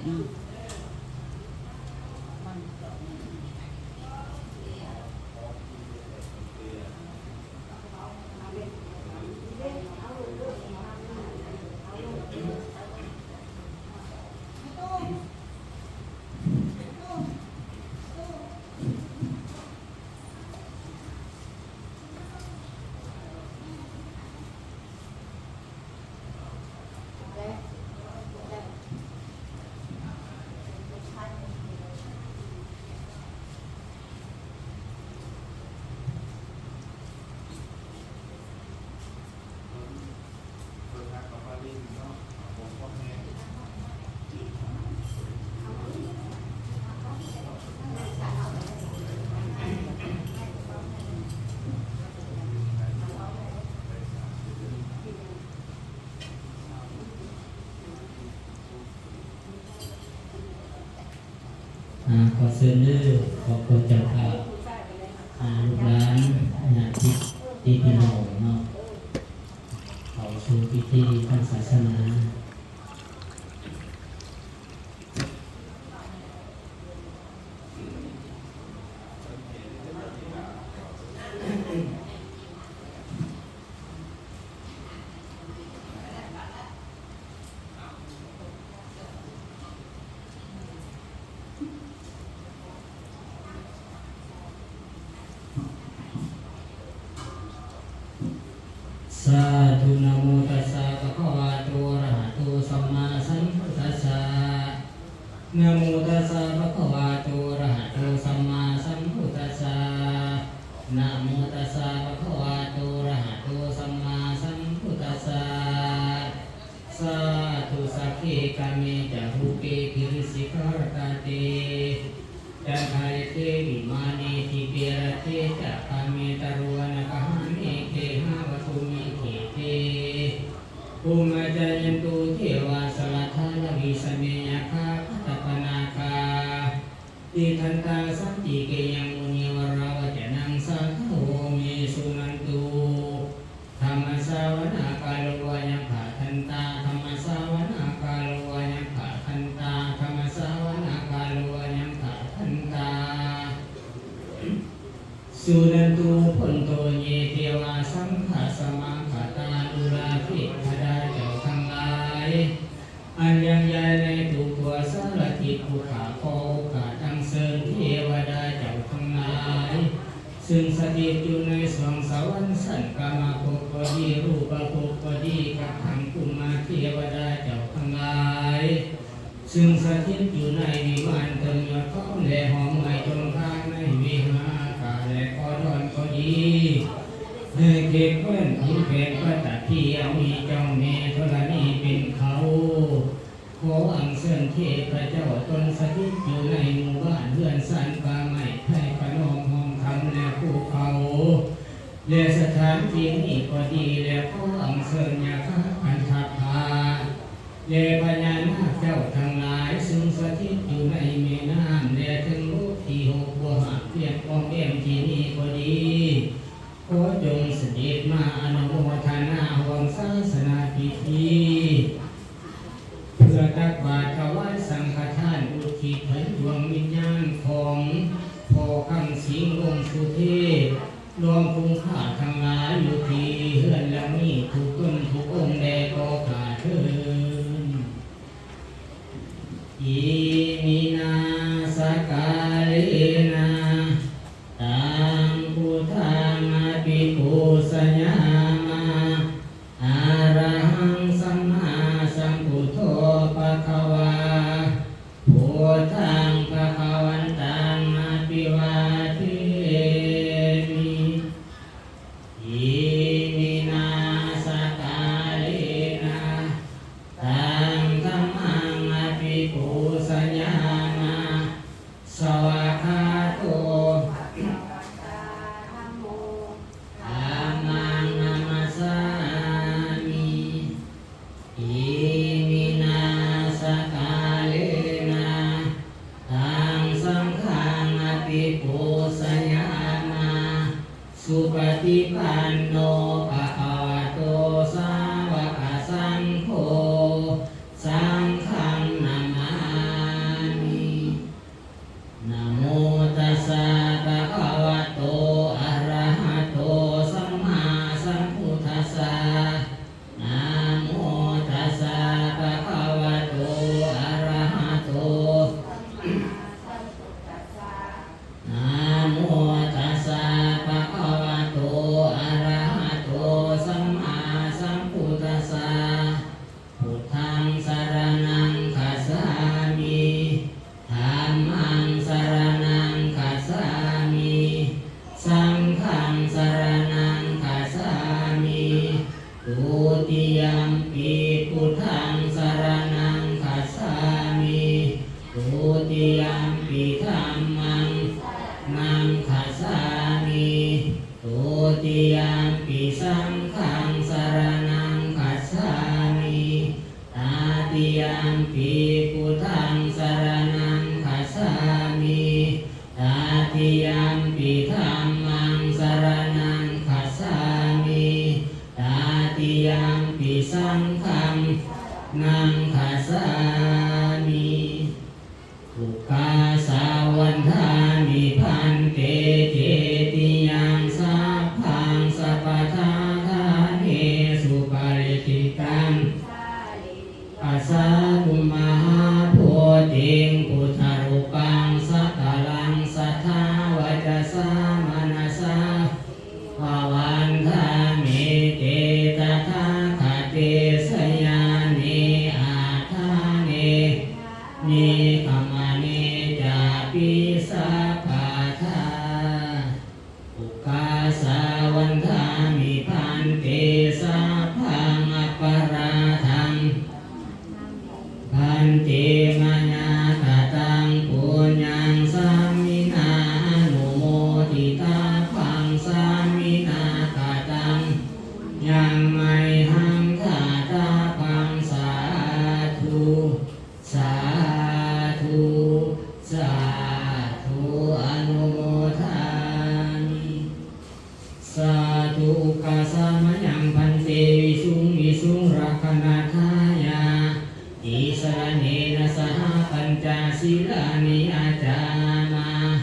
ອາ ຂໍເຊີນເດີ ຂອບຄຸນເຈົ້າພາບ ອາ ລູກຫຼານ ຍາດຕິ ຕິພີ່ນ້ອງເນາະ ເຂົ້າສູ່ພິທີທາງສາສະໜາ. ສາທຸ ນະໂມຕັດສະ ພະຄະວະໂຕ ອະລະຫະໂຕ ສຳມາສຳພຸດທັດສະ. ນະໂມຕັດສະ ພະຄະວະໂຕ ອະລະຫະໂຕ ສຳມາສຳພຸດທັດສະ. ນະໂມຕັດສະ ພະຄະວະໂຕ ອະລະຫະໂຕ ສຳມາສຳພຸດທັດສະ. ສາທຸ ສັກເຂ ກາເມ ຈະ ຮູເປ ກິລິສິຂາຣະຕາ ເຕ ຈັນທາລິເທ ວິມານີ ດີເປ ລັດເທ ຈະ ກາເມ ຕະໂລ ອະນາກະຫາເມ ເກຫາ ວັດຖຸ ມິເຂ ເຕ ພູມມະຈາຍັນຕຸ ເທວາ ສະລັດຖາ ລະວິສະເມ ຍັກຂາ ຄະຕະປະນາຄາ ຕິດທັນຕາ ສັນຕິເກ ຍະ ມຸນີ ວະລາ ວັດຈະນັງ ສາທະໂວ ເມ ສຸນັນຕຸ. ທຳມະສາວະນາກາໂລ ອາຍັງຄະທັນຕາ ທຳມະສາວະນາກາໂລ ອາຍັງຄະທັນຕາ ທຳມະສາວະນາກາໂລ ອາຍັງຄະທັນຕາ. ສຸນັນຕຸ ໂພນໂຕ ເຍ ເທວາ ສັງຄະສະມາກະຕາ ລຸລາເທວະດາເຈົ້າທັງຫຼາຍ ອັນຍັງຍາຍໃນທຸກທົ່ວສາລະທິດ ຜູ້ຂ້າຂໍໂອກາດອັນເຊີນເທວະດາເຈົ້າທັງຫຼາຍ ຊຶ່ງສະຖິດຢູ່ໃນສວງສະຫວັນຊັ້ນກາມະພົບກໍດີ ຮູບະພົບກໍດີ ກັບທັງພູມມະເທວະດາເຈົ້າທັງຫຼາຍ ຊຶ່ງສະຖິດຢູ່ໃນວິມານເທິງຍອດເຂົາ ແລະ ຫ້ອງໄມ້ຈົ່ງຄານໃນວິຫາການ ແລະ ກໍດອນກໍດີ ໃນເຂດແຄວ້ນຂຸນແຜນປະຕະພີ ອັນມີເຈົ້າແມ່ທໍລະນີເປັນເຂົາ ຂໍອັນເຊີນເທບພະເຈົ້າຕົນສະຖິດຢູ່ໃນໝູ່ບ້ານເຮືອນຊານປ່າໄມ້ໄພ ຂະໜອງຫ້ອງຄຳ ແລະ ພູເຂົາ ແລະ ສະຖານທີ່ນີ້ກໍດີ ແລະ ຂໍອັນເຊີນຍາຄາ ຄັນທະພະ ແລະ ພະຍານາກເຈົ້າທັງຫຼາຍ ຊຶ່ງສະຖິດຢູ່ໃນແມ່ນ້ຳ ແລະ ເທິງບົກທີ່ຮົກບົວຫາບພຽງອ້ອມແອ້ມທີ່ນີ້ກໍດີ ຂໍຈົ່ງສະເດັດມາອະນຸໂມທະນາຮ່ວມສາສະໜາພິທີ ເພື່ອຕັກບາດຖວາຍສັງຄະທານ ອຸທິດເຖິງດວງວິນຍານຂອງພໍ່ຄຳສິງ ວົງສຸເທບ ລອງຄຸງຄາທັງຫຼາຍຢູ່ທີ່ເຮືອນຫຼັງນີ້ ທຸກຕົນທຸກອົງແດ່ກໍຂ້າເທີນ. ອິມິນາ ສັກກາເລນະ ຕັງ ພຸດທັງ ອະພິປູຊະຍາມະ ອະລະຫັງ ສຳມາສຳພຸດໂທ ພະຄະວາ ພຸດທັງ ພະຄະວັນຕັງ ອະພິວາເທມິ ອິມິນາ ສັກກາເລນະ ຕັງ ທຳມັງ ອະພິປູຊະຍາມະ ສະ Buddhaṃ saraṇaṃ gacchāmi. Tatiyampi dhammaṃ saraṇaṃ gacchāmi. Tatiyampi saṅghaṃ saraṇaṃ gacchāmi. Ukāsa vandāmi bhante cetiyaṃ sabbaṃ sabbaṭṭhānesu paṭiṭṭhitaṃ. Pasātu mahābodhiṃ buddharūpaṃ sakalaṃ sadā vacasā manasā va vandāmete tathāgate sayane āsane nigamane cāpi sabbadā. Ukāsa vandāmi bhante sabbaṃ aparādhaṃ. Bhante mayā kataṃ puññaṃ sāminā anumoditabbaṃ, sāminā kataṃ puññaṃ mayhaṃ dātabbaṃ. Sādhu, sādhu, sādhu, anumodāmi. Sādhu. Ukāsa mayaṃ bhante visuṃ visuṃ rakkhaṇatthāya tisaraṇena saha pañca sīlāni yācāma.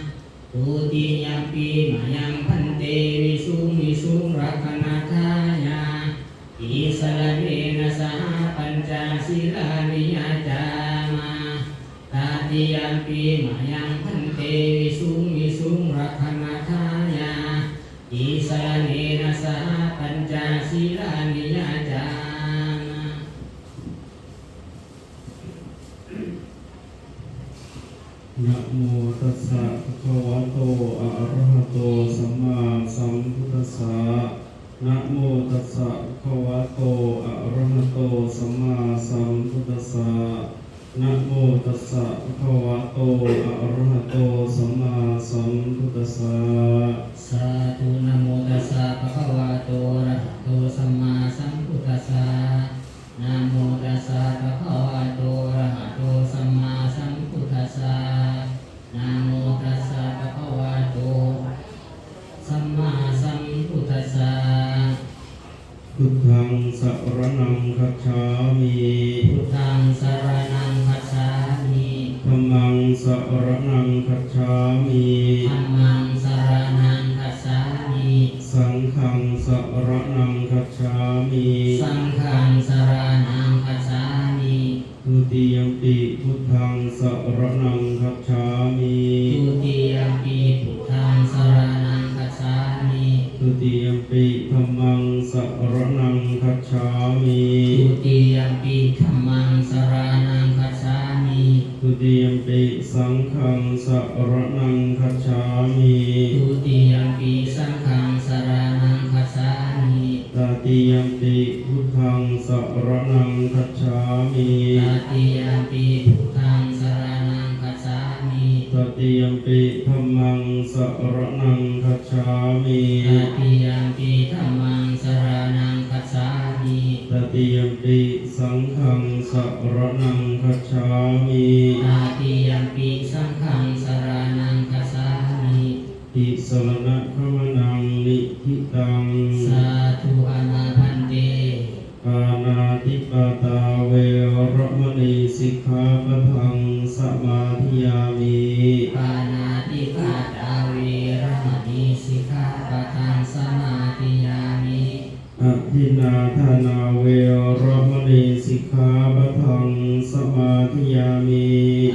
Dutiyampi mayaṃ bhante visuṃ visuṃ rakkhaṇatthāya tisaraṇena saha pañca sīlāni yācāma. Tatiyampi mayaṃ bhante visuṃ visuṃ rakkhaṇatthāya tisaraṇena saha pañca sīlāni yācāma. Namo tassa bhagavato arahato sammāsambuddhassa. Namo tassa bhagavato arahato sammāsambuddhassa. Namo tassa bhagavato arahato sammāsambuddhassa. Sādhu. Namo tassa bhagavato arahato sammāsambuddhassa. Namo tassa bhagavato arahato sammāsambuddhassa. Namo tassa bhagavato sammāsambuddhassa. Buddhaṃ saraṇaṃ gacchāmi. Buddhaṃ saraṇaṃ gacchāmi. Dhammaṃ saraṇaṃ gacchāmi. Dhammaṃ saraṇaṃ gacchāmi. Saṅghaṃ saraṇaṃ gacchāmi. Saṅghaṃ saraṇaṃ gacchāmi. Dutiyampi buddhaṃ saraṇaṃ gacchāmi. Dutiyampi buddhaṃ saraṇaṃ gacchāmi. Dutiyampi dhammaṃ saraṇaṃ gacchāmi. Dutiyampi dhammaṃ saraṇaṃ gacchāmi. Dutiyampi saṅghaṃ saraṇaṃ gacchāmi. Dutiyampi saṅghaṃ saraṇaṃ gacchāmi. Tatiyampi buddhaṃ saraṇaṃ gacchāmi. Tatiyampi buddhaṃ saraṇaṃ gacchāmi. Tatiyampi dhammaṃ saraṇaṃ gacchāmi. Tatiyampi dhammaṃ saraṇaṃ gacchāmi. Tatiyampi saṅghaṃ saraṇaṃ gacchāmi. Tatiyampi saṅghaṃ saraṇaṃ gacchāmi. Tisaraṇagamanaṃ niṭṭhitaṃ. Sādhu. Āma bhante. Pāṇātipātā veramaṇī sikkhāpadaṃ samādiyāmi. Pāṇātipātā veramaṇī sikkhāpadaṃ samādiyāmi. Adinnādānā veramaṇī sikkhāpadaṃ samādiyāmi.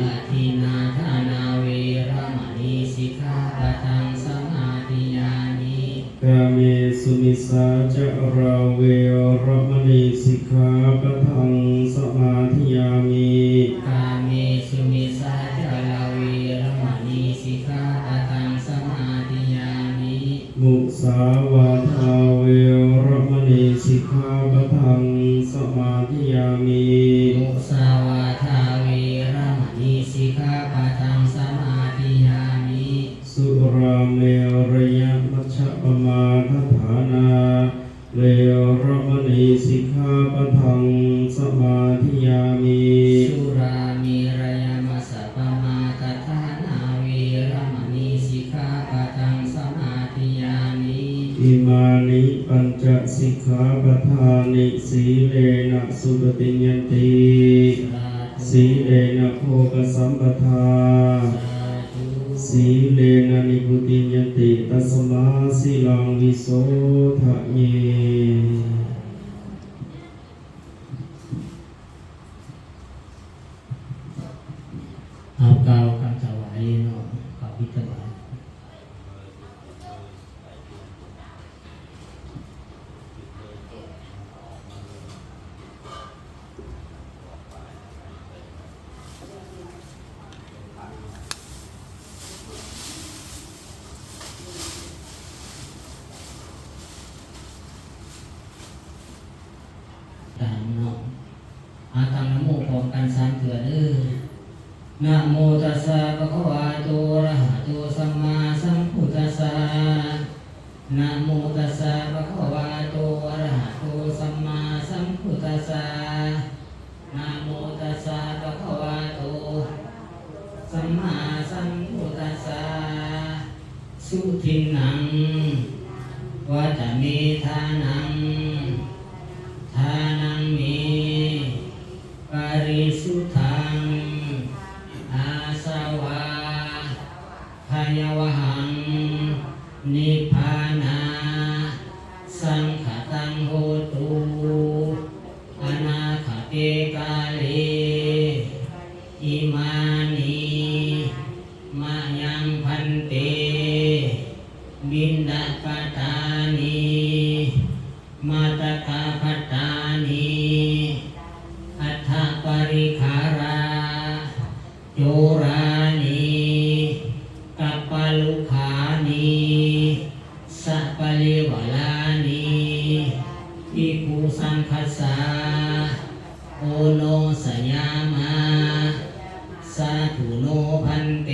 Adinnādānā veramaṇī sikkhāpadaṃ samādiyāmi. Kāmesumicchācārā veramaṇī sikkhāpadaṃ samādiyāmi. Kāmesumicchācārā veramaṇī sikkhāpadaṃ samādiyāmi. Musāvādā veramaṇī sikkhāpadaṃ samādiyāmi. Musāvādā veramaṇī ສິກຂາປະທານິ ສີເລນະສຸປະຕິຍັນຕິ ສາທຸ ສີເລນະໂພກະສຳປະທາ ສາທຸ ສີເລນະນິບພຸຕິຍັນຕິ ຕັດສະມາສີລັງວິໂສທະເຍ. ເຮົາກ່າວຄຳຖວາຍເນາະ ເຂົ້າບິນທະບາດ. ຕາມເນາະ ອາ ຕັ້ງນະໂມພ້ອມກັນສາມເທື່ອເດີ້. ນະໂມຕັດສະ ພະຄະວະໂຕ ອະລະຫະໂຕ ສຳມາສຳພຸດທັດສະ. ນະໂມຕັດສະ ພະຄະວະໂຕ ອະລະຫະໂຕ ສຳມາສຳພຸດທັດສະ. ນະໂມຕັດສະ ພະຄະວະໂຕ ສຳມາສຳພຸດທັດສະ. ສຸທິນນັງ ວັດຕະເມ ທານັງ ທານັງເມ ປະລິສຸດທັງ ອາສະວະ ພະຍາວະຫັງ ນິບພານະ ສັງຄະຕັງ ໂຫຕຸ ອະນາຄະເຕ ກາເລ. ອິມານິ ມະຍັງ ພັນເຕ ບິນດາປະຕານິ ມາຕະກາພັດຕານິ ອັດຖະປະລິຄາຣະ ໂຈລານິ ກັບປະລຸຄານິ ສະປະລິວາລານິ ພິກຂຸສັງຄັດສະ ໂອໂນສະຍາມະ ສາທຸໂນ ພັນເຕ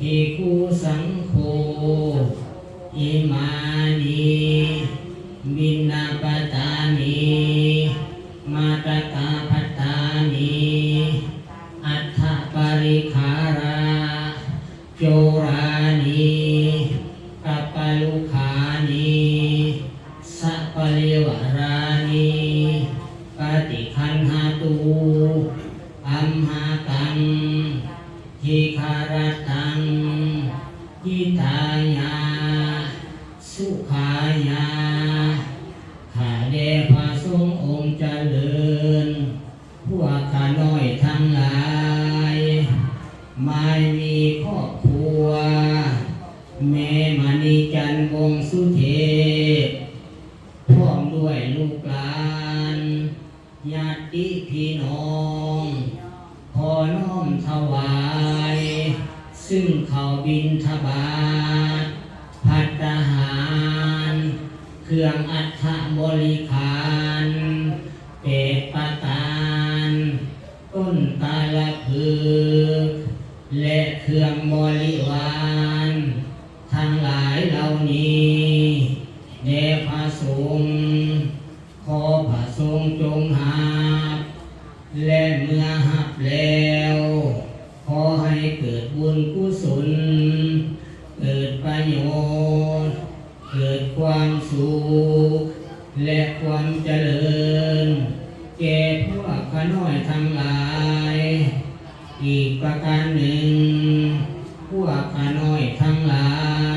ພິກຂຸສັງໂຄ. ອິມານິ ບິນນາປະຕານິ ມາຕະກາພັດຕານິ ອັດຖະປະລິຄາຣະ ໂຈລານິ ກັບປະລຸຄານິ ສະປະລິວາລານິ ປະຕິຄັນຫະຕຸ ອັມຫະກັງ ທິຄາຣະຕັງ ຫິຕາຍະ ສຸຂາຍະ. ຂ້າແດ່ພະສົງອົງຈະເລີນ ພວກຂ້ານ້ອຍທັງຫຼາຍ ໝາຍມີຄອບຄົວ ແມ່ມະນີຈັນ ວົງສຸເທບ ພ້ອມດ້ວຍລູກຫຼານ ຍາດຕິພີ່ນ້ອງ ຂໍນ້ອມຖວາຍ ຊຶ່ງເຂົ້າບິນທະບາດ ພັດຕາຫານ ເຄື່ອງອັດຖະບໍລິຂານ ແປດປະການ ຕົ້ນກາລະພຶກ ແລະ ເຄື່ອງບໍລິວານ ທັງຫຼາຍເຫຼົ່ານີ້ ແດ່ພະສົງ ຂໍພະສົງຈົ່ງຮັບ ແລະ ເມື່ອຮັບແລ້ວ ຂໍໃຫ້ເກີດບຸນກຸສົນ ເກີດປະໂຫຍດ ເກີດຄວາມສຸກ ແລະ ຄວາມຈະເລີນ ແກ່ພວກຂ້ານ້ອຍທັງຫຼາຍ. ອີກປະການໜຶ່ງ, ພວກຂ້ານ້ອຍທັງຫຼາ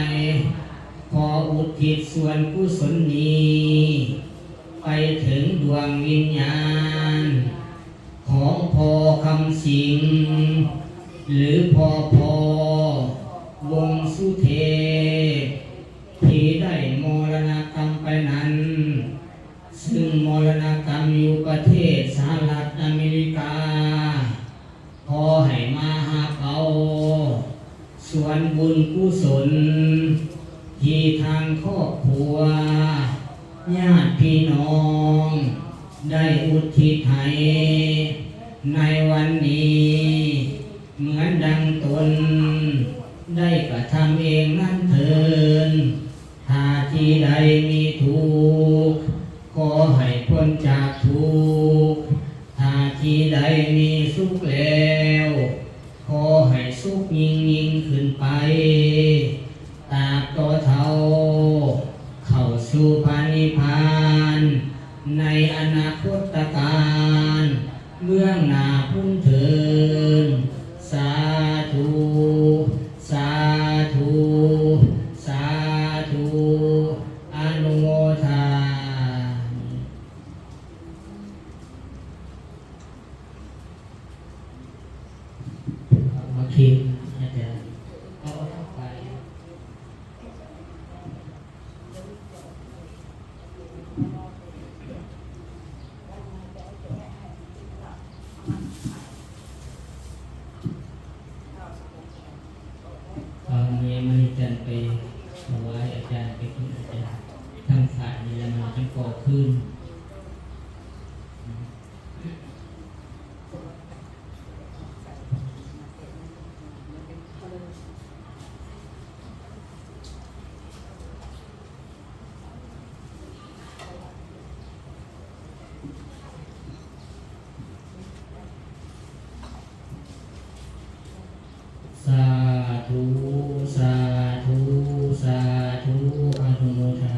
ຍ ຂໍອຸທິດສ່ວນກຸສົນນີ້ ໄປເຖິງດວງວິນຍານ ຂອງພໍ່ຄຳສິງ ຫຼື ພໍ່ພໍ່ ວົງສຸເທບ ທີ່ໄດ້ມໍລະນະກຳໄປນັ້ນ, ຊຶ່ງມໍລະນະກຳຢູ່ປະເທດສະຫະລັດອາເມລິກາ. ຂໍໃຫ້ມາຮັບເອົາສ່ວນບຸນກຸສົນ ທີ່ທາງຄອບຄົວ ຍາດພີ່ນ້ອງ ໄດ້ອຸທິດໃຫ້ໃນວັນນີ້ ເໝືອນດັ່ງຕົນໄດ້ກະທຳເອງນັ້ນເທີ້ນ. ຖ້າທີ່ໃດມີທຸກ ຂໍໃຫ້ພົ້ນຈາກທຸກ, ຖ້າທີ່ໃດມີສຸກແລ້ວ ຂໍໃຫ້ສຸກຍິ່ງໆຂຶ້ນໄປ, ຕາບຕໍ່ເທົ່າເຂົ້າສູ່ພັນ ບຸນເທີນ. ສາທຸ ສາທຸ ສາທຸ ອະນຸໂມທາມິ. ໂອເຄ ອາຈານ ເອົາ ເອົາໄປ. ເອົາເມຍມະນີຈັນໄປຖວາຍອາຈານ ໄປເຖິງອາຈານທາງຊ້າຍນີ້ແລ້ວ ມັນຈັ່ງກໍຄືນ. ສາທຸ ສາທຸ ສາທຸ ອະນຸໂມທາ.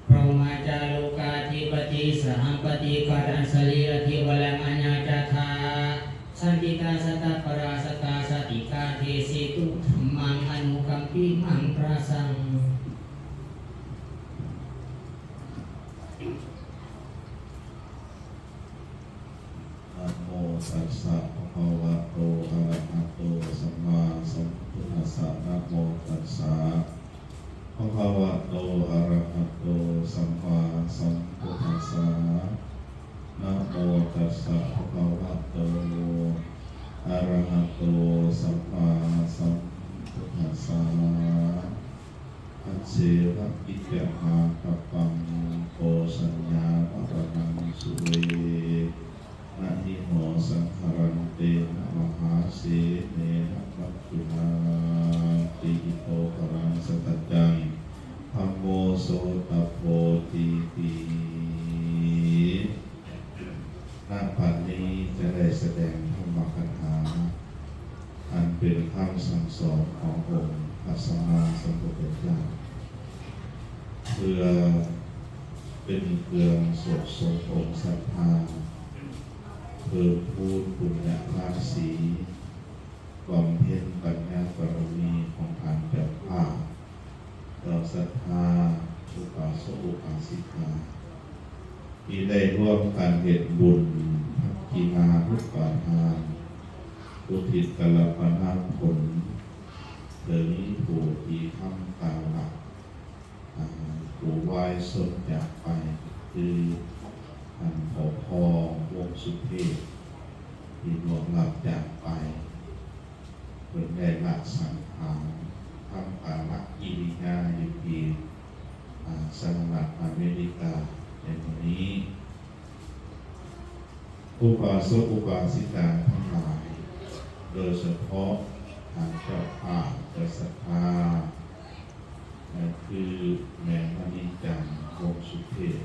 ພຣະມາຈາໂລກາທິປະຕິ ສະຫັມປະຕິກາລັງ ສະລີອະທິວະລັງ ອາຍາຈາທາ ສັນຕິກາສະຕະປະລາສະກາ ສະຕິກາເທສີຕຸ ທຳມັງອະນຸກຳປິມັງ ພຣະສັງ. ນະໂມຕັດສະ ພະຄະວະໂຕ ອະລະຫະໂຕ ສຳມາສຳພຸດທັດສະ. ນະໂມຕັດສະ ພະຄະວະໂຕ ອະລະຫະໂຕ ສຳມາສຳພຸດທັດສະ. ນະໂມຕັດສະ ພະຄະວະໂຕ ອະລະຫະໂຕ ສຳມາສຳພຸດທັດສະ. ອັດເສວະກິດຈະມາກັບປັງ ໂກສັນຍາມະຣະນັງ ສຸເວ ນະຫິໂຫ ສັງຄະລັນເຕນະ ມະຫາເສເນນະ ມັດຈຸນາ ຕີ ອິໂຕ ປະລັງ ສະຕັດຈັງ ທຳໂມ ໂສຕະໂພ ທີຕິ. ນະບັດນີ້ຈະໄດ້ສະແດງທຳມະຄາຖາ ອັນເປັນຄຳສັ່ງສອນຂອງອົງພະສຳມາສຳພຸດທະເຈົ້າ ເພື່ອເປັນເຄື່ອງໂສກສົມອົງສັດທາ, ເພີ່ມພູນບຸນຍະທານສີ, ບຳເພັນປັນຍາບາລະມີຂອງທ່ານເຈົ້າຂ້າ ເຈົ້າສັດທາ ອຸບາສົກອຸບາສິກາ ທີ່ໄດ້ຮ່ວມກັນເຮັດບຸນທັກກິນານຸປາທານ ອຸທິດກາລະປະນາຜົນເຖິງຜູ້ທີ່ທຳກາລະ ອາ ຜູ້ວາຍຊົນຈາກໄປ ຄືທ່ານ ພໍພໍ ວົງສຸເທບ ທີ່ລ່ວງລັບຈາກໄປ. ເພິ່ນໄດ້ລະສັງຂານ ທຳກາລະກິລິຍາຢູ່ທີ່ ອາ ສະຫະລັດອາເມລິກາໃນມື້ນີ້. ອຸບາສົກອຸບາສິກາທັງຫຼາຍ, ໂດຍສະເພາະທ່ານເຈົ້າພາບເຈົ້າສັດທາ ຄືແມ່ມະນີຈັນ ວົງສຸເທບ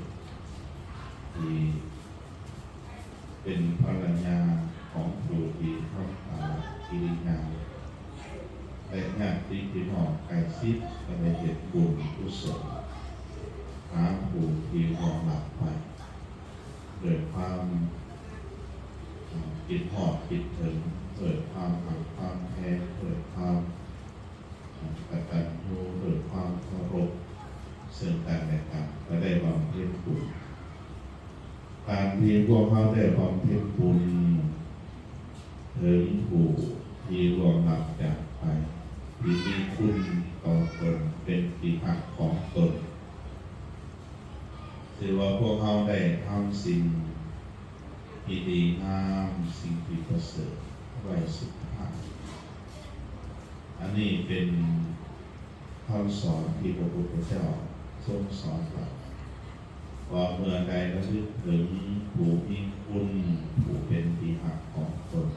ທີ່ ເປັນພັນລະຍາຂອງຜູ້ທີ່ທຳກາລະກິລິຍາ ແລະ ຍາດຕິພີ່ນ້ອງໃກ້ຊິດກໍໄດ້ເຮັດບຸນກຸສົນຫາຜູ້ທີ່ລ່ວງລັບໄປ ດ້ວຍຄວາມຄິດຮອດຄິດເຖິງ, ດ້ວຍຄວາມຮັກຄວາມແພງ, ດ້ວຍຄວາມ ກະຕັນຍູ ດ້ວຍຄວາມເຄົາລົບເຊິ່ງກັນແລະກັນ ກໍໄດ້ບຳເພັນບຸນ. ການທີ່ພວກເຮົາໄດ້ບຳເພັນບຸນເຖິງຜູ້ທີ່ລ່ວງລັບຈາກໄປ ທີ່ມີຄຸນຕໍ່ຕົນ ເປັນທີ່ຮັກຂອງຕົນ ຖືວ່າພວກເຮົາໄດ້ທຳສິ່ງທີ່ດີງາມ, ສິ່ງທີ່ປະເສີດໄວ້ສຸດທ້າຍ. ອັນນີ້ເປັນຄຳສອນທີ່ພະພຸດທະເຈົ້າຊົງສອນໄວ້ ວ່າເມື່ອໃດລະລຶກເຖິງຜູ້ມີຄຸນ, ຜູ້ເປັນທີ່ຮັກຂອງຕົນ,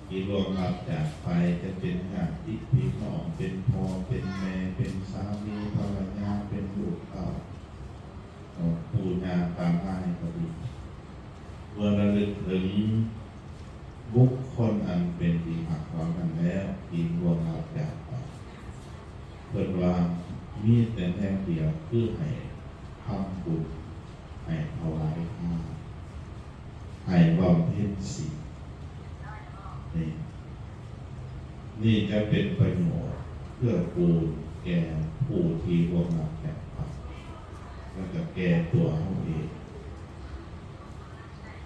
ທີ່ລ່ວງລັບຈາກໄປ ຈະເປັນຍາດຕິພີ່ນ້ອງ ເປັນພໍ່ເປັນແມ່ ເປັນສາມີພັນລະຍາ ເປັນລູກເຕົ້າ ເອີ່ ປູ່ຍ່າຕານາຍກໍດີ ເມື່ອລະລຶກເຖິງບຸກຄົນອັນເປັນທີ່ຮັກເຮົານັ້ນແລ້ວ ທີ່ລ່ວງລັບຈາກໄປ ເພິ່ນວ່າມີແຕ່ແນວດຽວ ຄືໃຫ້ທຳບຸນ ໃຫ້ຖວາຍທານ ໃຫ້ບຳເພັນສິນ ນີ້ ນີ້ຈະເປັນປະໂຫຍດເກື້ອກູນແກ່ຜູ້ທີ່ລ່ວງລັບຈາກໄປ ແລະກະແກ່ຕົວເຮົາເອງ.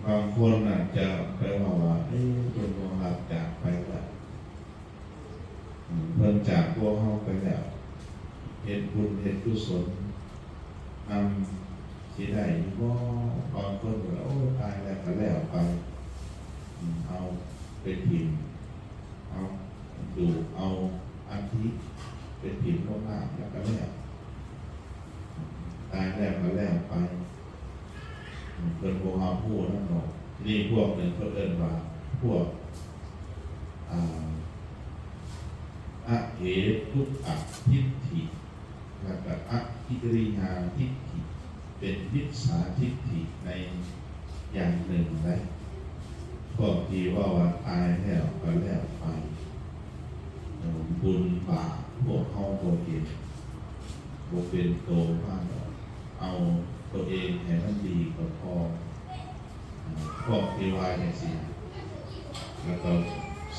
ບາງຄົນອາດຈະໄປເວົ້າວ່າ ເອີ ເພິ່ນລ່ວງລັບຈາກໄປແລ້ວ ເພິ່ນຈາກພວກເຮົາໄປແລ້ວ ເຮັດບຸນເຮັດກຸສົນນຳ ຊິໄດ້ຢູ່ບໍ່? ບາງຄົນກໍວ່າ ໂອ້ ຕາຍແລ້ວກໍແລ້ວໄປ ເອົາໄປຖິ້ມ ເອົາດູດເອົາອັດຖິໄປຖິ້ມລົງນ້ຳແລ້ວກໍແລ້ວ ຕາຍແລ້ວກໍແລ້ວໄປ. ເພິ່ນບໍ່ຮັບຮູ້ນຳດອກ. ນີ້ພວກໜຶ່ງເພິ່ນເອີ້ນວ່າ ພວກ ອາ ອະເຫຕຸກະທິດຖິ ແລະກະອະກິລິຍາທິດຖິ ເປັນມິດສາທິດຖິໃນຢ່າງໜຶ່ງໄດ໋. ພວກທີ່ເວົ້າວ່າຕາຍແລ້ວກໍແລ້ວໄປ ບຸນບາບພວກເຮົາບໍ່ເຫັນ ບໍ່ເປັນໂຕມາດອກ ເອົາໂຕເອງໃຫ້ມັນດີກໍພໍ. ພວກທີ່ວ່າຈັ່ງຊີ້ ແລ້ວກໍ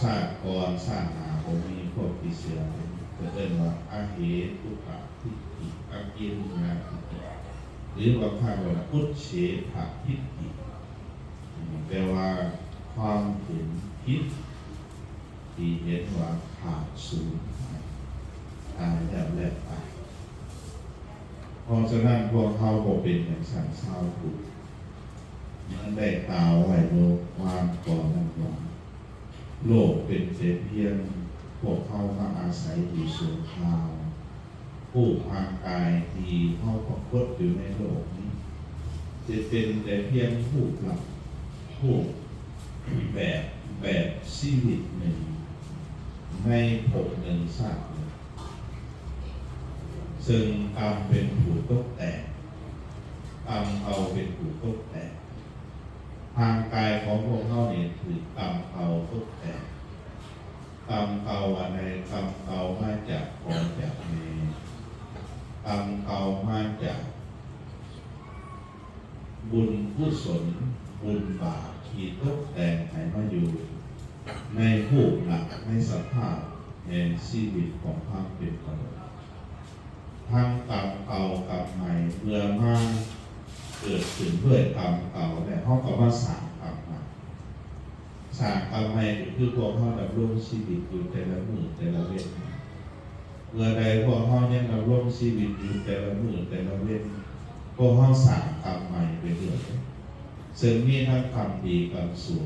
ຊາດກ່ອນຊາດໜ້າບໍ່ມີ ພວກທີ່ເຊື່ອ ເພິ່ນເອີ້ນວ່າ ອະເຫຕຸກະທິດຖິ ອະກິລິຍາທິດຖິ ຫຼືບາງຄັ້ງເອີ້ນວ່າ ອຸດເສດຖະທິດຖິ ແປວ່າຄວາມເຫັນຜິດ ທີ່ເຫັນວ່າຂາດສູນ ຕາຍແລ້ວແລ້ວໄປ. ເພາະສະນັ້ນ ພວກເຮົາບໍ່ເປັນຈັ່ງຊັ້ນຊາວພຸດ. ມັນໄດ້ກ່າວໄວ້ເມື່ອວານກ່ອນນັ້ນວ່າ ໂລກເປັນແຕ່ພຽງພວກເຮົາມາອາໄສຢູ່ຊົ່ວຄາວ. ຮູບຮ່າງກາຍທີ່ເຮົາປາກົດຢູ່ໃນໂລກນີ້ ຈະເປັນແຕ່ພຽງຮູບລັກ ຮູບແບບ ແບບຊີວິດໜຶ່ງ ໃນພົບໜຶ່ງຊາດໜຶ່ງ ເຊິ່ງກຳເປັນຜູ້ຕົກແຕ່ງ ກຳເກົ່າເປັນຜູ້ຕົກແຕ່ງ. ຮ່າງກາຍຂອງພວກເຮົານີ້ຖືກກຳເກົ່າຕົກແຕ່ງ. ກຳເກົ່າອັນໃດ? ກຳເກົ່າມາຈາກພໍ່ຈາກແມ່ ກຳເກົ່າມາຈາກບຸນກຸສົນ ບຸນບາບທີ່ຕົກແຕ່ງໃຫ້ມາຢູ່ໃນຮູບລັກ ໃນສະພາບແຫ່ງຊີວິດຂອງຄວາມເປັນມະນຸດ. ທັງກຳເກົ່າກຳໃໝ່ ເມື່ອມາເກີດຂຶ້ນດ້ວຍກຳເກົ່າແລ້ວ ເຮົາກໍມາສ້າງກຳໃໝ່. ສ້າງກຳໃໝ່ກໍຄືພວກເຮົາດຳລົງຊີວິດຢູ່ແຕ່ລະມື້ແຕ່ລະເວັນ. ເມື່ອໃດພວກເຮົາຍັງດຳລົງຊີວິດຢູ່ແຕ່ລະມື້ແຕ່ລະເວັນ ພວກເຮົາສ້າງກຳໃໝ່ໄປເລື້ອຍ ເຊິ່ງມີທັງກຳດີກຳຊົ່ວ.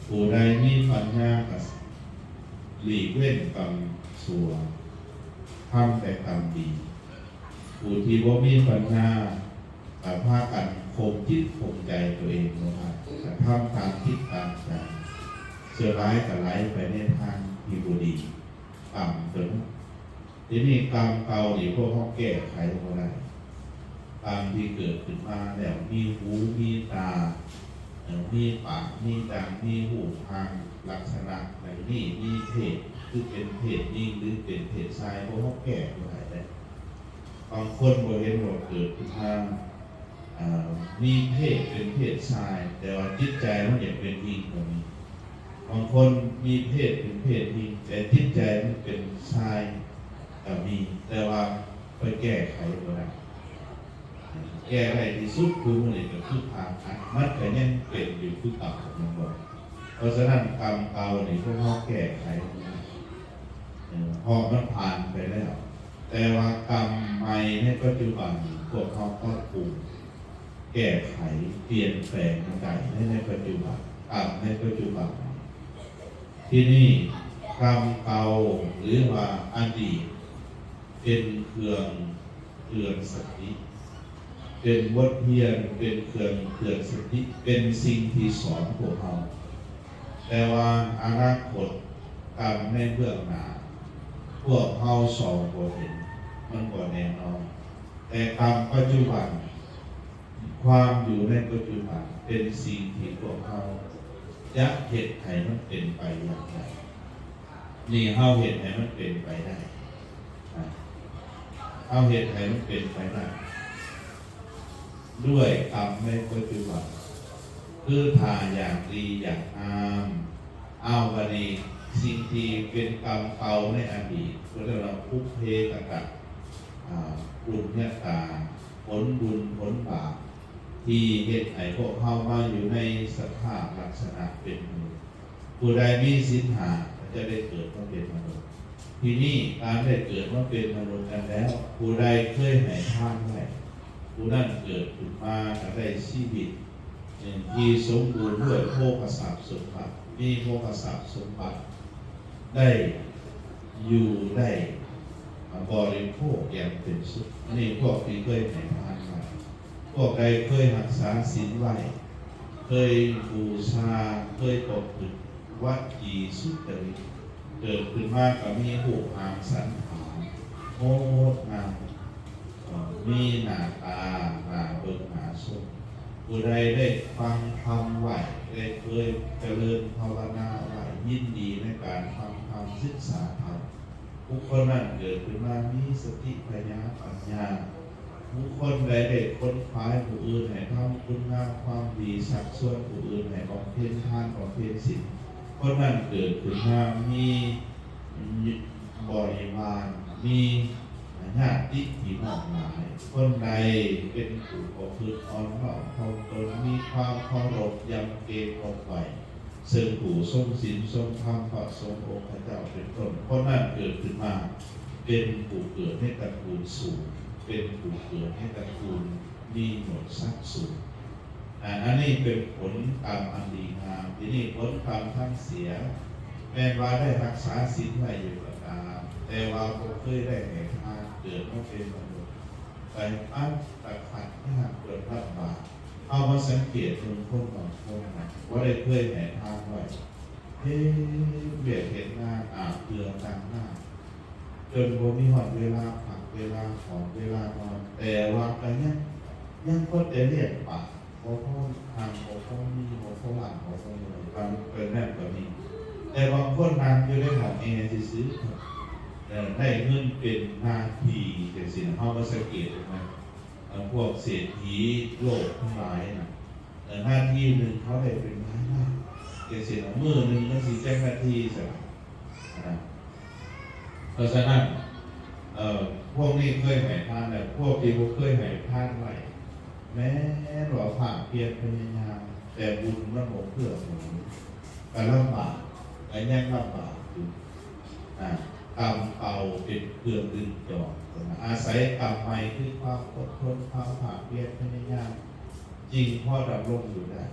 ຜູ້ໃດມີປັນຍາກໍຫຼີກເວັ້ນກຳຊົ່ວ ທຳແຕ່ກຳດີ. ຜູ້ທີ່ບໍ່ມີປັນຍາກໍພາກັນຂົ່ມຈິດຂົ່ມໃຈຕົວເອງບໍ່ໄດ້ ກໍທຳຕາມຈິດຕາມໃຈ ສ່ວນຫຼາຍກໍໄຫຼໄປໃນທາງທີ່ບໍ່ດີ ກຳຕົວນັ້ນ. ທີນີ້ກຳເກົ່ານີ້ພວກເຮົາແກ້ໄຂບໍ່ໄດ້. ກຳທີ່ເກີດຂຶ້ນມາແລ້ວ ມີຫູ ມີຕາ ມີປາກ ມີດັງ ມີຮູບຮ່າງລັກສະນະດັ່ງນີ້ ມີເພດ ຄືເປັນເພດຍິງ ຫຼື ເປັນເພດຊາຍ ພວກເຮົາແກ້ບໍ່ໄດ້ເດ້. ບາງຄົນບໍ່ເຫັນວ່າເກີດຂຶ້ນມາ ເອີ່ ມີເພດເປັນເພດຊາຍ ແຕ່ວ່າຈິດໃຈມັນຢາກເປັນຍິງກໍມີ. ບາງຄົນມີເພດເປັນເພດຍິງ ແຕ່ຈິດໃຈມັນເປັນຊາຍກໍມີ ແຕ່ວ່າໄປແກ້ໄຂບໍ່ໄດ້. ແກ້ໄດ້ທີ່ສຸດຄືມື້ນີ້ກໍຄືຜ່າຕັດ ມັນກໍຍັງເປັນຢູ່ຄືເກົ່າ ແມ່ນບໍ່? ເພາະສະນັ້ນ ກຳເກົ່ານີ້ພວກເຮົາແກ້ໄຂບໍ່ໄດ້ ເພາະມັນຜ່ານໄປແລ້ວ. ແຕ່ວ່າກຳໃໝ່ໃນປັດຈຸບັນນີ້ ພວກເຮົາປັບປຸງ ແກ້ໄຂ ປ່ຽນແປງມັນໄດ້ໃນ ໃນປັດຈຸບັນ ກຳໃນປັດຈຸບັນ. ທີນີ້ ກຳເກົ່າ ຫຼືວ່າອະດີດ ເປັນເຄື່ອງເຕືອນສະຕິ ເປັນບົດຮຽນ ເປັນເຄື່ອງເຕືອນສະຕິ ເປັນສິ່ງທີ່ສອນພວກເຮົາ. ແຕ່ ແຕ່ວ່າອະນາຄົດ ກຳໃນເບື້ອງໜ້າ ພວກເຮົາສອງບໍ່ເຫັນ ມັນບໍ່ແນ່ນອນ. ແຕ່ກຳປັດຈຸບັນ ຄວາມຢູ່ໃນປັດຈຸບັນ ເປັນສິ່ງທີ່ພວກເຮົາຈະເຮັດໃຫ້ມັນເປັນໄປຢ່າງໃດ. ນີ້ເຮົາເຮັດໃຫ້ມັນເປັນໄປໄດ້ນະ ເຮົາເຮັດໃຫ້ມັນເປັນໄປໄດ້ ດ້ວຍກຳໃນປັດຈຸບັນ ຄືຖ້າຢາກດີຢາກງາມ. ເອົາ ບັດນີ້ ສິ່ງທີ່ເປັນກຳເກົ່າໃນອະດີດ ເພິ່ນເອີ້ນວ່າ ປຸບເພກະຕະ ອາ ປຸນຍະກາ ຜົນບຸນຜົນບາບ ທີ່ເຮັດໃຫ້ພວກເຮົາມາຢູ່ໃນສະພາບລັກສະນະເປັນມະນຸດ. ຜູ້ໃດມີສິນຫ້າ ກໍຈະໄດ້ເກີດມາເປັນມະນຸດ. ທີນີ້ການໄດ້ເກີດມາເປັນມະນຸດນັ້ນແລ້ວ ຜູ້ໃດເຄີຍໃຫ້ທານໄວ້ ຜູ້ນັ້ນເກີດຂຶ້ນມາກໍໄດ້ຊີວິດ ທີ່ສົມບູນດ້ວຍໂພຄະຊັບສົມບັດ ມີໂພຄະຊັບສົມບັດ ໄດ້ຢູ່ໄດ້ບໍລິໂພກຢ່າງເປັນສຸກ. ອັນນີ້ພວກທີ່ເຄີຍໃຫ້ທານໄວ້ ພວກໃດເຄີຍຮັກສາສິນໄວ້ ເຄີຍບູຊາ ເຄີຍປະພຶດວັດດີສຸຈະລິດ ເກີດຂຶ້ນມາກໍມີຮູບຮ່າງສັນຖານງົດງາມ ມີໜ້າຕາໜ້າເບິ່ງໜ້າຊົມ. ຜູ້ໃດໄດ້ຟັງທຳໄວ້ ໄດ້ເຄີຍຈະເລີນພາວະນາໄວ້ ຍິນດີໃນການຟັງທຳ ສຶກສາທຳ ບຸກຄົນນັ້ນເກີດຂຶ້ນມາມີສະຕິປັນຍາ ປັນຍາ. ບຸກຄົນໃດໄດ້ຂົນຂວາຍຜູ້ອື່ນໃຫ້ທຳຄຸນງາມຄວາມດີ ຊັກຊວນຜູ້ອື່ນໃຫ້ບຳເພັນທານ ບຳເພັນສິນ ຄົນນັ້ນເກີດຂຶ້ນມາມີບໍລິວານ ມີຍາດຕິພີ່ນ້ອງຫຼາຍ. ຄົນໃດເປັນຜູ້ປະພຶດອ່ອນນ້ອມຖ່ອມຕົນ ມີຄວາມເຄົາລົບຢຳເກງອົບໄຫວ້ ເຊິ່ງຜູ້ຊົງສິນຊົງທຳ ພະສົງອົງຄະເຈົ້າເປັນຕົ້ນ ຄົນນັ້ນເກີດຂຶ້ນມາເປັນຜູ້ເກີດໃນຕະກູນສູງ ເປັນຜູ້ເກີດໃນຕະກູນມີຍົດສັກສູງ. ອາ ອັນນີ້ເປັນຜົນກຳອັນດີງາມ. ທີນີ້ຜົນກຳທັງເສຍ ແມ່ນວ່າໄດ້ຮັກສາສິນໄວ້ຢູ່ກໍຕາມ ແຕ່ວ່າບໍ່ເຄີຍໄດ້ໃຫ້ທານ ເກີດມາເປັນມະນຸດ ໄປອັດຕະຂັດຍາກຈົນລຳບາກ. ເຮົາມາສັງເກດເບິ່ງຄົນບາງຄົນນະ ບໍ່ໄດ້ເຄີຍໃຫ້ທານໄວ້ ເຮັດວຽກເຮັດງານ ອາບເຫື່ອຕ່າງໜ້າ ຈົນບໍ່ມີຮອດເວລາພັກ ເວລາຂອນ ເວລານອນ ແຕ່ວ່າກໍຍັງ ຍັງພໍແຕ່ລ້ຽງປາກ ບໍ່ພໍຮັ່ງ ບໍ່ພໍມີ ບໍ່ພໍລ້າງ ບໍ່ພໍເມື່ອຍ ບາງເປັນແນວກໍມີ. ແຕ່ບາງຄົນນັ່ງຢູ່ໃນຫ້ອງແອຊື່ໆ ເອີ ໄດ້ເງິນເປັນນາທີຈັ່ງຊີ້ນະ ເຮົາມາສັງເກດເບິ່ງນະ ເອີ ພວກເສດຖີໂລກທັງຫຼາຍນະ ເອີ ນາທີໜຶ່ງເຂົາໄດ້ເປັນລ້ານລ້ານ ຈັ່ງຊີ້ນະ ມື້ໜຶ່ງມັນຊິຈັກນາທີຊັ້ນນະ. ເພາະສະນັ້ນ ເອີ ພວກນີ້ເຄີຍໃຫ້ທານແລ້ວ ພວກທີ່ບໍ່ເຄີຍໃຫ້ທານໄວ້ ແມ່ນວ່າພາກພຽນພະຍາຍາມ ແຕ່ບຸນມັນບໍ່ເກື້ອໜູ ກໍລຳບາກ ກໍຍັງລຳບາກຢູ່. ອາ ກຳເກົ່າເປັນເຄື່ອງດຶງຈອງ ອາໄສກຳໃໝ່ ຄືຄວາມອົດທົນ ຄວາມພາກພຽນພະຍາຍາມ ຈຶ່ງພໍດຳລົງຢູ່ໄດ້.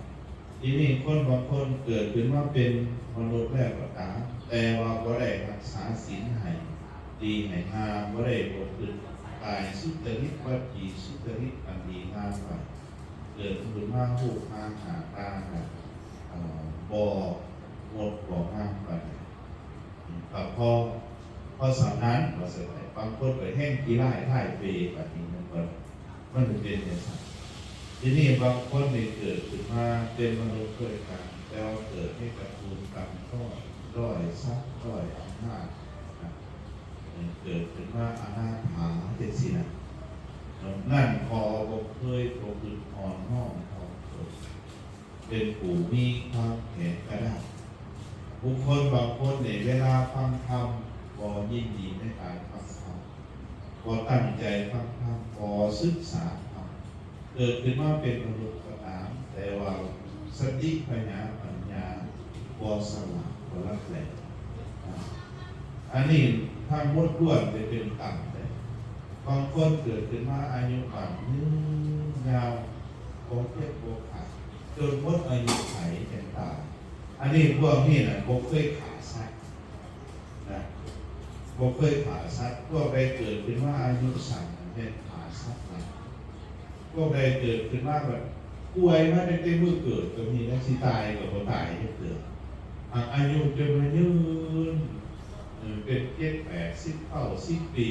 ທີນີ້ຄົນບາງຄົນເກີດຂຶ້ນມາເປັນມະນຸດແລ້ວກໍຕາມ ແຕ່ວ່າບໍ່ໄດ້ຮັກສາສິນໃຫ້ດີໃຫ້ງາມ ບໍ່ໄດ້ປະພຶດກາຍສຸຈະລິດ ວະຈີສຸຈະລິດອັນດີງາມໄວ້ ເກີດຂຶ້ນມາຮູບຮ່າງໜ້າຕາ ເອີ ບໍ່ງົດບໍ່ງາມປານໃດ ກໍພໍ ພໍສ່ຳນັ້ນວ່າຊັ້ນ. ບາງຄົນກໍແຮ່ງຂີ້ຮ້າຍທ້າຍເປ ບາດນີ້ມັນກໍ ມັນເປັນຈັ່ງຊັ້ນ. ທີນີ້ບາງຄົນນີ້ເກີດຂຶ້ນມາເປັນມະນຸດດ້ວຍກັນ ແຕ່ວ່າເກີດໃນຕະກູນຕ່ຳຕ້ອຍ ດ້ອຍສັກ ດ້ອຍອຳນາດນະ ເກີດຂຶ້ນມາອະນາຖາຈັ່ງຊີ້ນະ ນັ້ນເພາະວ່າບໍ່ເຄີຍປະພຶດອ່ອນນ້ອມຖ່ອມຕົນ ເປັນຜູ້ມີຄວາມແຂງກະດ້າງ. ບຸກຄົນບາງຄົນນີ້ ເວລາຟັງທຳ ບໍ່ຍິນດີໃນການຟັງທຳ ບໍ່ຕັ້ງໃຈຟັງທຳ ບໍ່ສຶກສາທຳ ເກີດຂຶ້ນມາເປັນມະນຸດກໍຕາມ ແຕ່ວ່າສະຕິປັນຍາ ປັນຍາບໍ່ສະຫວ່າງ ບໍ່ຫຼັກແຫຼມ. ອາ ອັນນີ້ທັງໝົດລ້ວນແຕ່ເປັນກຳເດ້. ບາງຄົນເກີດຂຶ້ນມາອາຍຸໝັ້ນຍືນຍາວ ບໍ່ເຈັບບໍ່ໄຂ້ ຈົນໝົດອາຍຸໄຂຈັ່ງຕາຍ. ອັນນີ້ ພວກນີ້ນະ ບໍ່ເຄີຍຂ້າສັດນະ ບໍ່ເຄີຍຂ້າສັດ. ພວກໃດເກີດຂຶ້ນມາອາຍຸສັ້ນ ແມ່ນຂ້າສັດຫຼາຍ. ພວກໃດເກີດຂຶ້ນມາແບບປ່ວຍມາຕັ້ງແຕ່ມື້ເກີດກໍມີນະ ຊິຕາຍກໍບໍ່ຕາຍຈັກເທື່ອ. ອາຍຸຈົນມາຍືນ ເປັນເຈັດ ແປດ ສິບ ເກົ້າ ສິບປີ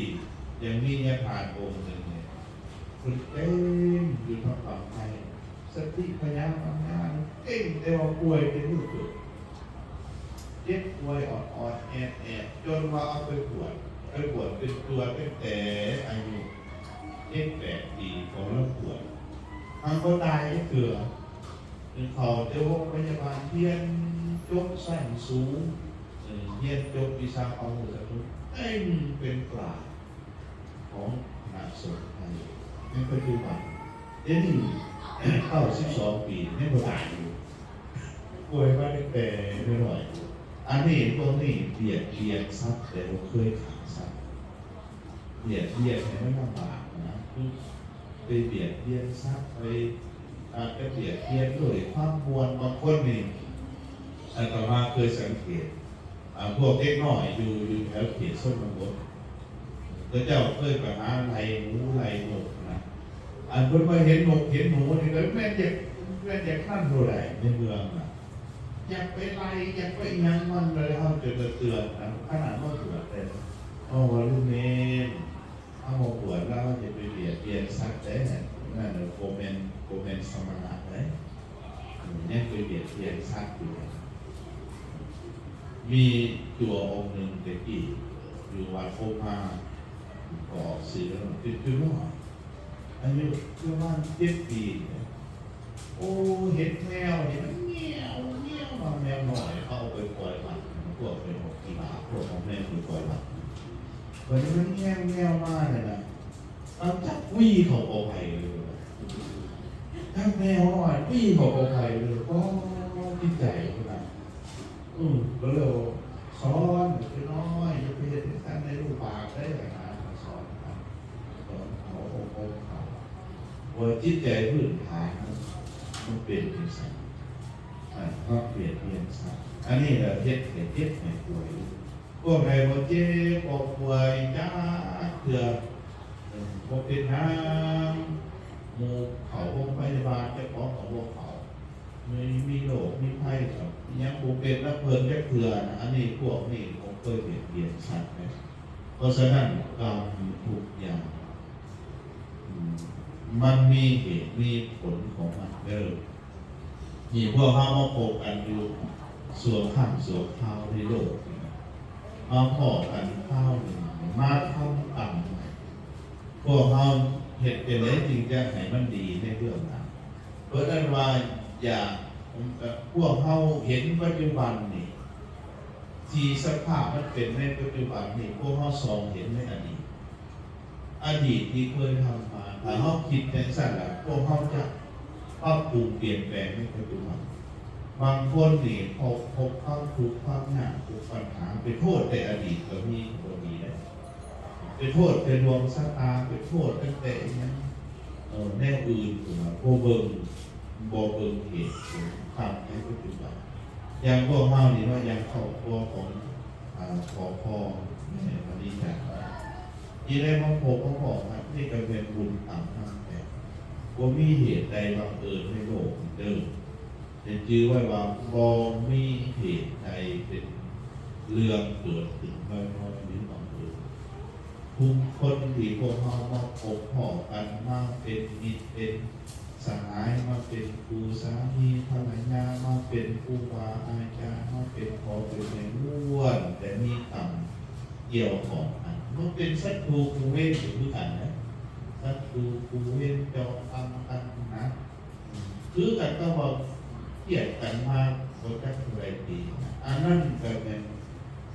ຍັງມີຍາທ່ານອົງໜຶ່ງນີ້ ເພິ່ນເຕັມຢູ່ທາງຝັ່ງໄທ ສະຕິພະຍາປັນຍາເກັ່ງ ແຕ່ວ່າປ່ວຍເປັນລູກເກີດ ເຈັບປ່ວຍອອດໆແອດໆ ຈົນວ່າເອົາໄປກວດ ໄປກວດເປັນຕົວຕັ້ງແຕ່ອາຍຸເຈັດ ແປດປີ ກໍລຳກວດ ມັນບໍ່ຕາຍຈັກເທື່ອ. ເຂົ້າແຕ່ໂຮງພະຍາບານ ຮຽນຈົບຊັ້ນສູງ ຮຽນຈົບວິຊາຄວາມຮູ້ຊັ້ນສູງ ເຕັມເປັນກລາດຂອງຄະນະສົງໄທໃນປັດຈຸບັນ. ດຽວນີ້ເກົ້າສິບສອງປີ ຍັງບໍ່ຕາຍຢູ່ ປ່ວຍມາຕັ້ງແຕ່ນ້ອຍໆ. ອັນນີ້ ພວກນີ້ບຽດບຽນສັດ ແຕ່ບໍ່ເຄີຍຂ້າສັດ. ບຽດບຽນໃຫ້ມັນລຳບາກນະ ຄືໄປບຽດບຽນສັດ ໄປ ອາດຈະບຽດບຽນດ້ວຍຄວາມມ່ວນ. ບາງຄົນນີ້ ອາຕະມາເຄີຍສັງເກດ ອາ ພວກເດັກນ້ອຍຢູ່ ຢູ່ແຖວເຂດຊົນນະບົດ ເຂົາເຈົ້າເຄີຍໄປຫາໄລ່ໝູໄລ່ນົກນະ ອັນເພິ່ນວ່າເຫັນນົກເຫັນໝູນີ້ ກໍແມ່ນຢາກ ແມ່ນຢາກນັ້ນບໍ່ໄດ້ໃນເມືອງນະ ຢາກໄປໄລ່ ຢາກໄປຫຍັງມັນ ແລ້ວເຮົາຈະເຕືອນນະ ຂະໜາດມາບວດແຕ່ ເຮົາວ່າລຸງເນນ ເຮົາມາບວດແລ້ວເຮົາຈະໄປບຽດບຽນສັດໃດ ນັ້ນບໍ່ແມ່ນ ບໍ່ແມ່ນສະມະນະໃດ ຍັງໄປບຽດບຽນສັດຢູ່. ມີຕົວອົງໜຶ່ງແຕ່ກີ້ຢູ່ວັດໂພມາ ກໍອອກສື່ແລ້ວ ເປັນຈຸນ້ອຍ ອາຍຸປະມານເຈັດປີນີ້ແຫຼະ. ໂອ້ ເຫັນແມວນີ້ມັນແງວແງວມາ ແມວນ້ອຍເຂົາເອົາໄປປ່ອຍວັດ ພວກໄປອອກກິລາ ພວກເອົາແມວໄປປ່ອຍວັດ ບັດນີ້ມັນແງວແງວມານີ້ນະ ມັນຈັບວີເຂົ້າກໍໄຜ່ເລີຍ ຈັບແມວນ້ອຍວີເຂົ້າກໍໄຜ່ເລີຍ. ໂອ້ ຈິດໃຈຂະໜາດ ອື ກໍເລີຍສອນເດັກນ້ອຍ ຢ່າໄປເຮັດຈັ່ງຊັ້ນເດ້ ລູກບາບເດ້ ຫາສອນກັນ ສອນເຂົາ ອົບຮົມເຂົາ ວ່າຈິດໃຈພື້ນຖານມັນເປັນຈັ່ງຊັ້ນ ອາ ມັກບຽດບຽນສັດ ອັນນີ້ລະເຮັດໃຫ້ເຈັບໃຫ້ປ່ວຍ. ພວກໃດບໍ່ເຈັບບໍ່ປ່ວຍຈັກເທື່ອ ເອີ ບໍ່ເປັນຫຍັງ ໝູ່ເຂົ້າໂຮງພະຍາບານ ເຈົ້າຂອງກໍບໍ່ເຂົ້າ ມີ ມີໂລກມີໄພ ກໍຍັງບໍ່ເປັນນຳເພິ່ນຈັກເທື່ອນະ. ອັນນີ້ ພວກນີ້ບໍ່ເຄີຍບຽດບຽນສັດເດ້. ເພາະສະນັ້ນ ກຳທຸກຢ່າງ ອືມ ມັນມີເຫດມີຜົນຂອງມັນເດີ. ນີ້ພວກເຮົາມາພົບກັນຢູ່ຊົ່ວຄັ້ງຊົ່ວຄາວໃນໂລກນີ້ ມາພໍ້ກັນຄາວໜຶ່ງ ມາທຳກຳໃໝ່. ພວກເຮົາເຮັດຈັ່ງໃດຈຶ່ງຈະໃຫ້ມັນດີໃນເບື້ອງໜ້າ? ເພິ່ນເອີ້ນວ່າ ຢາກ ພວກເຮົາເຫັນປັດຈຸບັນນີ້ ທີ່ສະພາບມັນເປັນໃນປັດຈຸບັນນີ້ ພວກເຮົາສ່ອງເຫັນໃນອະດີດ ອະດີດທີ່ເຄີຍທຳມາ. ຖ້າເຮົາຄິດຈັ່ງຊັ້ນລະ ພວກເຮົາຈະປັບປຸງປ່ຽນແປງໃນປັດຈຸບັນ. ບາງຄົນນີ້ ເຂົາພົບຄວາມທຸກຄວາມຍາກ ພົບບັນຫາ ໄປໂທດແຕ່ອະດີດກໍມີ ກໍບໍ່ດີໄດ໋. ໄປໂທດແຕ່ດວງຊະຕາ ໄປໂທດຕັ້ງແຕ່ອີຫຍັງ ເອີ ແນວອື່ນພຸ້ນນະ ບໍ່ເບິ່ງ ບໍ່ເບິ່ງເຫດຜົນກັບໃນປັດຈຸບັນ. ຢ່າງພວກເຮົານີ້ເນາະ ຢ່າງຄອບຄົວຂອງ ອາ ພໍ່ ພໍ່ແມ່ມະນີຈັນ ທີ່ໄດ້ມາພົບມາພໍ້ກັນ ນີ້ກໍແມ່ນບຸນກຳນຳແທ້. ບໍ່ມີເຫດໃດບັງເອີນໃນໂລກນີ້ເດີ. ໃຫ້ຈື່ໄວ້ວ່າ ບໍ່ມີເຫດໃດເປັນເລື່ອງເກີດຂຶ້ນລອຍໆ ຫຼື ບັງເອີນ. ທຸກຄົນທີ່ພວກເຮົາມາພົບພໍ້ກັນ ມາເປັນມິດເປັນສະຫາຍ ມາເປັນຄູ່ສາມີພັນລະຍາ ມາເປັນຄູບາອາຈານ ມາເປັນພໍ່ເປັນແມ່ ລ້ວນແຕ່ມີກຳກ່ຽວຂ້ອງກັນ. ມາເປັນສັດຕູຄູ່ເວນກໍຄືກັນນະ ສັດຕູຄູ່ເວນ ເຈາະກຳກັນນະ. ຄືກັນກັບວ່າກຽດກັນມາບໍ່ຈັກເທົ່າໃດປີ ອັນນັ້ນກໍແມ່ນ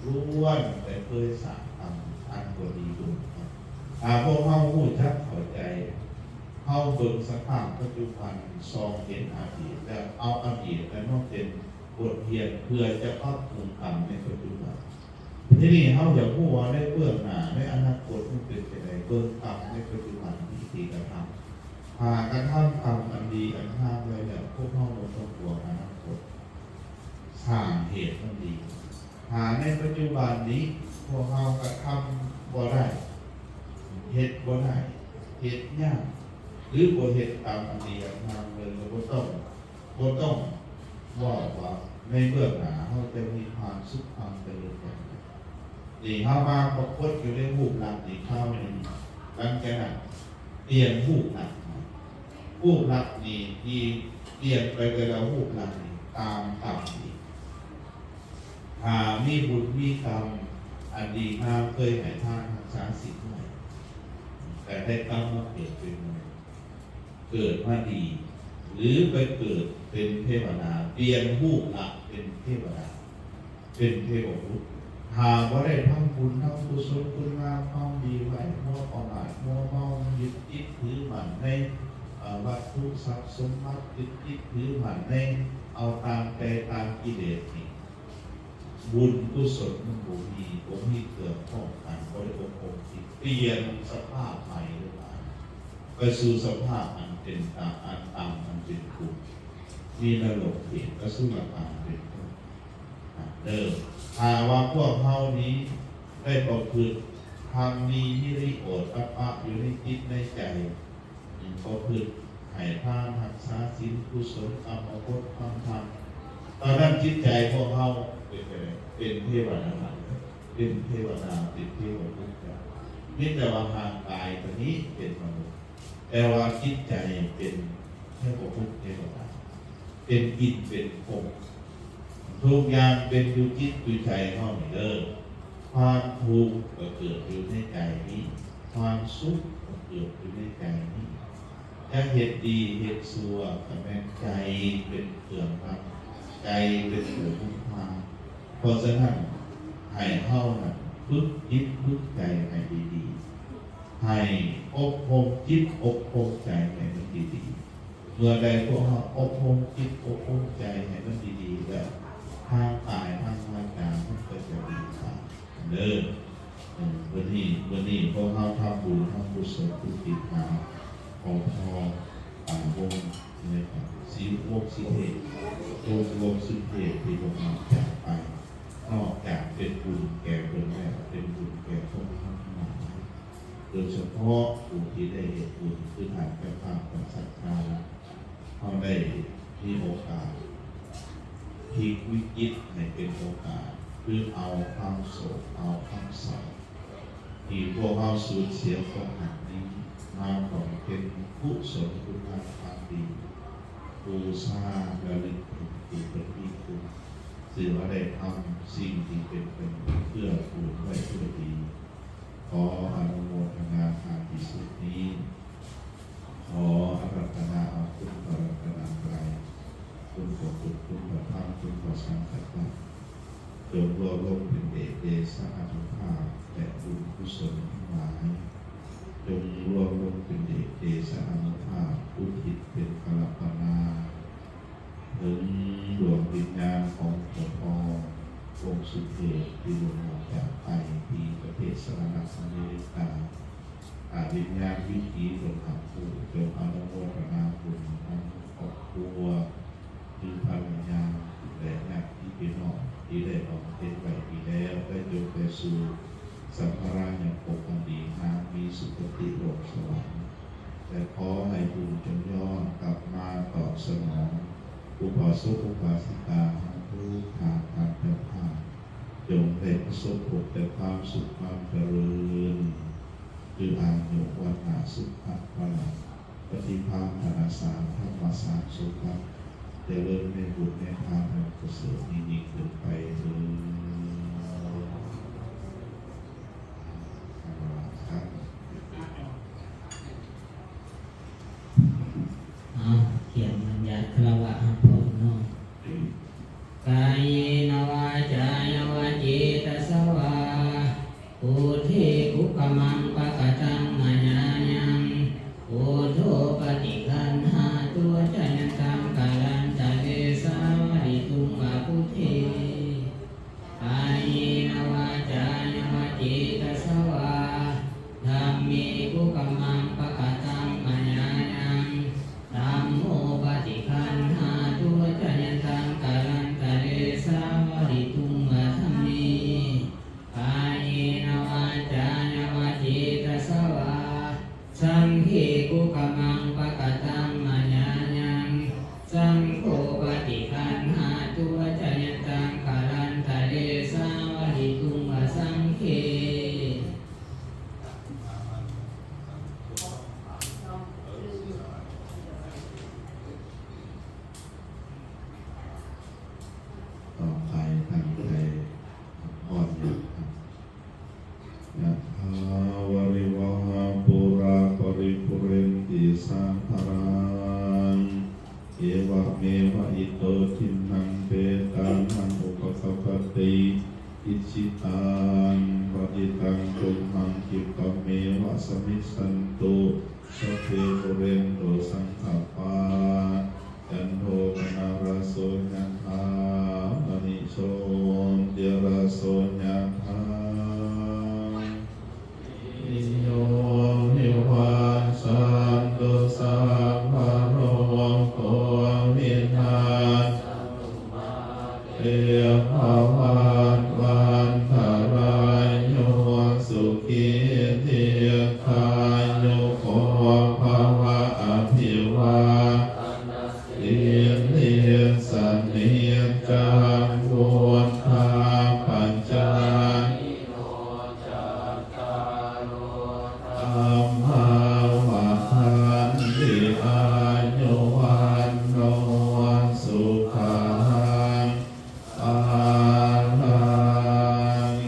ລ້ວນແຕ່ເຄີຍສ້າງກຳອັນບໍ່ດີບຸນ. ຖ້າພວກເຮົາຮູ້ຈັກເຂົ້າໃຈ ເຮົາເບິ່ງສະພາບປັດຈຸບັນ ສ່ອງເຫັນອະດີດ ແລ້ວເອົາອະດີດນັ້ນມາເປັນບົດຮຽນ ເພື່ອຈະປັບປຸງກຳໃນປັດຈຸບັນ. ທີນີ້ເຮົາຢາກຮູ້ວ່າໃນເບື້ອງໜ້າ ໃນອະນາຄົດມັນເປັນຈັ່ງໃດ, ເບິ່ງກຳໃນປັດຈຸບັນທີ່ກະທຳ. ຖ້າກະທຳກຳອັນດີອັນງາມໄວ້ແລ້ວ, ພວກເຮົາບໍ່ຕ້ອງຫ່ວງອະນາຄົດ, ສ້າງເຫດມັນດີ. ຖ້າໃນປັດຈຸບັນນີ້ພວກເຮົາກະທຳບໍ່ໄດ້, ເຮັດບໍ່ໄດ້, ເຮັດຍາກ ຫຼື ບໍ່ເຮັດກຳອັນດີອັນງາມເລີຍ, ກໍບໍ່ຕ້ອງ ບໍ່ຕ້ອງເວົ້າວ່າ ໃນເບື້ອງໜ້າເຮົາຈະມີຄວາມສຸກຄວາມຈະເລີນຢ່າງໃດ. ນີ້ເຮົາມາປາກົດຢູ່ໃນຮູບລັກນີ້ຄາວໜຶ່ງ, ຫຼັງຈາກນັ້ນປ່ຽນຮູບລັກ, ຮູບລັກນີ້ທີ່ປ່ຽນໄປແຕ່ລະຮູບລັກນີ້ຕາມກຳອີກ. ຖ້າມີບຸນມີກຳອັນດີງາມ ເຄີຍໃຫ້ທານຮັກສາສິນໄວ້ ແຕ່ໄດ້ກັບມາເກີດເປັນມະນຸດ ເກີດມາດີ ຫຼື ໄປເກີດເປັນເທວະດາ, ປ່ຽນຮູບລັກເປັນເທວະດາ ເປັນເທວະບຸດ. ຖ້າບໍ່ໄດ້ທຳບຸນທຳກຸສົນຄຸນງາມຄວາມດີໄວ້, ມົວປະໝາດ, ມົວເມົາ, ຍຶດຕິດຖືໝັ້ນໃນ ເອີ ວັດຖຸຊັບສົມບັດ, ຍຶດຕິດຖືໝັ້ນໃນ ເອົາຕາມໃຈຕາມກິເລດນີ້ ບຸນກຸສົນມັນບໍ່ມີ, ບໍ່ມີເຄື່ອງປ້ອງກັນ, ບໍ່ໄດ້ອົບຮົມຈິດ, ປ່ຽນສະພາບໃໝ່ເລີຍບາດນີ້ ໄປສູ່ສະພາບອັນເປັນຕາ ອັນຕ່ຳ ອັນເປັນທຸກ, ມີນະລົກເປດອະສຸລະກາຍເປັນຕົ້ນ. ເດີ ຖ້າວ່າພວກເຮົານີ້ໄດ້ປະພຶດທຳມີຫິລິໂອດຕະປະຢູ່ໃນຈິດໃນໃຈ, ປະພຶດໃຫ້ທານ, ຮັກສາສິນ, ກຸສົນກຳມະບົດ, ຟັງທຳ, ຕອນນັ້ນຈິດໃຈພວກເຮົາເປັນຈັ່ງໃດ? ເປັນເທວະດາ, ເປັນເທວະດາ, ເປັນເທວະບຸດ. ມີແຕ່ວ່າຮ່າງກາຍຕົວນີ້ເປັນມະນຸດ, ແຕ່ວ່າຈິດໃຈເປັນເທວະບຸດເທວະດາ, ເປັນອິນເປັນພົມ. ທຸກຢ່າງເປັນຢູ່ຈິດຢູ່ໃຈເຮົານີ້ເດີ. ຄວາມທຸກກໍເກີດຢູ່ໃນໃຈນີ້, ຄວາມສຸກກໍເກີດຢູ່ໃນໃຈນີ້. ຈະເຮັດດີເຮັດຊົ່ວກໍແມ່ນໃຈເປັນເຄື່ອງນຳ, ໃຈເປັນຜູ້ນຳພາ. ເພາະສະນັ້ນ ໃຫ້ເຮົານັ້ນຝຶກຈິດຝຶກໃຈໃຫ້ດີໆ, ໃຫ້ອົບຮົມຈິດອົບຮົມໃຈໃຫ້ມັນດີໆ. ເມື່ອໃດພວກເຮົາອົບຮົມຈິດອົບຮົມໃຈໃຫ້ມັນດີໆແລ້ວ, ທາງກາຍທາງວາຈາມັນກໍຈະດີຕາມເດີ. ເອີ ມື້ນີ້ ມື້ນີ້ພວກເຮົາທຳບຸນທຳກຸສົນອຸທິດຫາຂອງພໍ່ຕາວົງ ແລະ ສີວົງສີເທບ ວົງ ວົງສຸເທບ ທີ່ພວກເຮົາຈາກໄປ, ນອກຈາກເປັນບຸນແກ່ເພິ່ນແລ້ວ ເປັນບຸນແກ່ຄົນທັງຫຼາຍ, ໂດຍສະເພາະຜູ້ທີ່ໄດ້ເຮັດບຸນ ຄືທ່ານເຈົ້າພາບ ພະສັດທາ ເຮົາໄດ້ມີໂອກາດພລິກວິກິດໃຫ້ເປັນໂອກາດ, ຄືເອົາຄວາມໂສກ ເອົາຄວາມເສົ້າ ທີ່ພວກເຮົາສູນເສຍຄວາມຮັກນີ້ ມາບຳເພັນກຸສົນຄຸນງາມຄວາມດີ, ບູຊາລະລຶກເຖິງຜູ້ເພິ່ນມີຄຸນ, ຖືວ່າໄດ້ທຳສິ່ງທີ່ເປັນປະໂຫຍດເກື້ອກູນໄວ້ດ້ວຍດີ. ຂໍອະນຸໂມທະນາທານທີ່ສຸດນີ້, ຂໍອາລາທະນາເອົາຄຸນພະລັດຕະນະໄຕ, ຄຸນພະພຸດ, ຄຸນພະທຳ, ຄຸນພະສັງຄະຕະ, ຈົ່ງລວມລົງເປັນເດຊະອານຸພາບ ແລະ ບຸນກຸສົນທັງຫຼາຍ, ຈົ່ງລວມລົງເປັນເດຊະອານຸພາບ ອຸທິດເປັນອາລາທະນາ ເຖິງດວງວິນຍານຂອງພໍ່ພໍ່ວົງສຸເທບ ທີ່ລ່ວງລັບຈາກໄປທີ່ປະເທດສະຫະລັດອາເມລິກາ. ຖ້າວິນຍານວິຖີເພິ່ນຮັບຮູ້, ຈົ່ງອະນຸໂມທະນາບຸນນຳຄອບຄົວ ຄືພັນລະຍາ ແລະ ຍາດຕິພີ່ນ້ອງທີ່ໄດ້ບຳເພັນໄວ້ດີແລ້ວ, ໄດ້ຈົງໄປສູ່ສຳພະລາຍະພົບອັນດີງາມ, ມີສຸຄະຕິໂລກສະຫວັນ. ແລະ ຂໍໃຫ້ບຸນຈົ່ງຍ້ອນກັບມາຕອບສະໜອງ ອຸບາສົກອຸບາສິກາເຮົາທຸກທ່ານ, ທ່ານເຈົ້າພາບ ຈົ່ງໄດ້ປະສົບພົບແຕ່ຄວາມສຸກຄວາມຈະເລີນ, ຄືອາຍຸ ວັນນະ ສຸຂະ ພະລະ ປະຕິພານ ທະນະສານ ທຳມະສານ ສົມບັດ ຈະເລີນໃນບຸນໃນທານອັນປະເສີດຍິ່ງໆຂຶ້ນໄປເທີ້ນ. ສາທຸ. ເອົາ ກຽມບັນຍາດຄາລະວະຮັບພອນເນາະ. ກາເຍນະວາຈາຍະວະເຈຕະສະວາ ພຸດເທ ຄຸກກະມັງ ປະກະຕັງ ມະຍາຍັງ ພຸດໂທ ປະຕິຄັນຫາຕຸ ອະຈາຍັນຕັງ ກາລັນຕະເລ ສາວະດີຕຸງ ວະ ພຸດເທ. ກາເຍນະວາຈາຍະວະເຈຕະສະວາ ທຳເມ ຄຸກກະມັງ ປະກະຕັງ ມະຍາຍັງ ທຳໂມ ປະຕິຄັນຫາຕຸ ອະຈາຍັນຕັງ ກາລັນຕະເລ ສາວະດີຕຸງ ວະ ທຳເມ. ກາເຍນະວາຈາຍະວະເຈຕະສະວາ ສັງເຄ ຄຸກກະມັງ ປະກະຕັງ ມະຍາຍັງ ສັງໂຄ ປະຕິຄັນຫາຕຸ ອະຈາຍ Ito dinnaṃ petānaṃ upakappati. Icchitaṃ patthitaṃ tumhaṃ khippameva samijjhatu. Sabbe pūrentu saṅkappā, cando paṇṇaraso yathā, maṇi jotiraso yathā. Yo vivajjantu sabbarogo vinassatu, mā te bhavatvantarāyo, sukhī dīghāyuko bhava. Abhivādanasīlissa niccaṃ vuḍḍhāpacāyino, cattāro dhammā vaḍḍhanti, āyu vaṇṇo sukhaṃ balaṃ.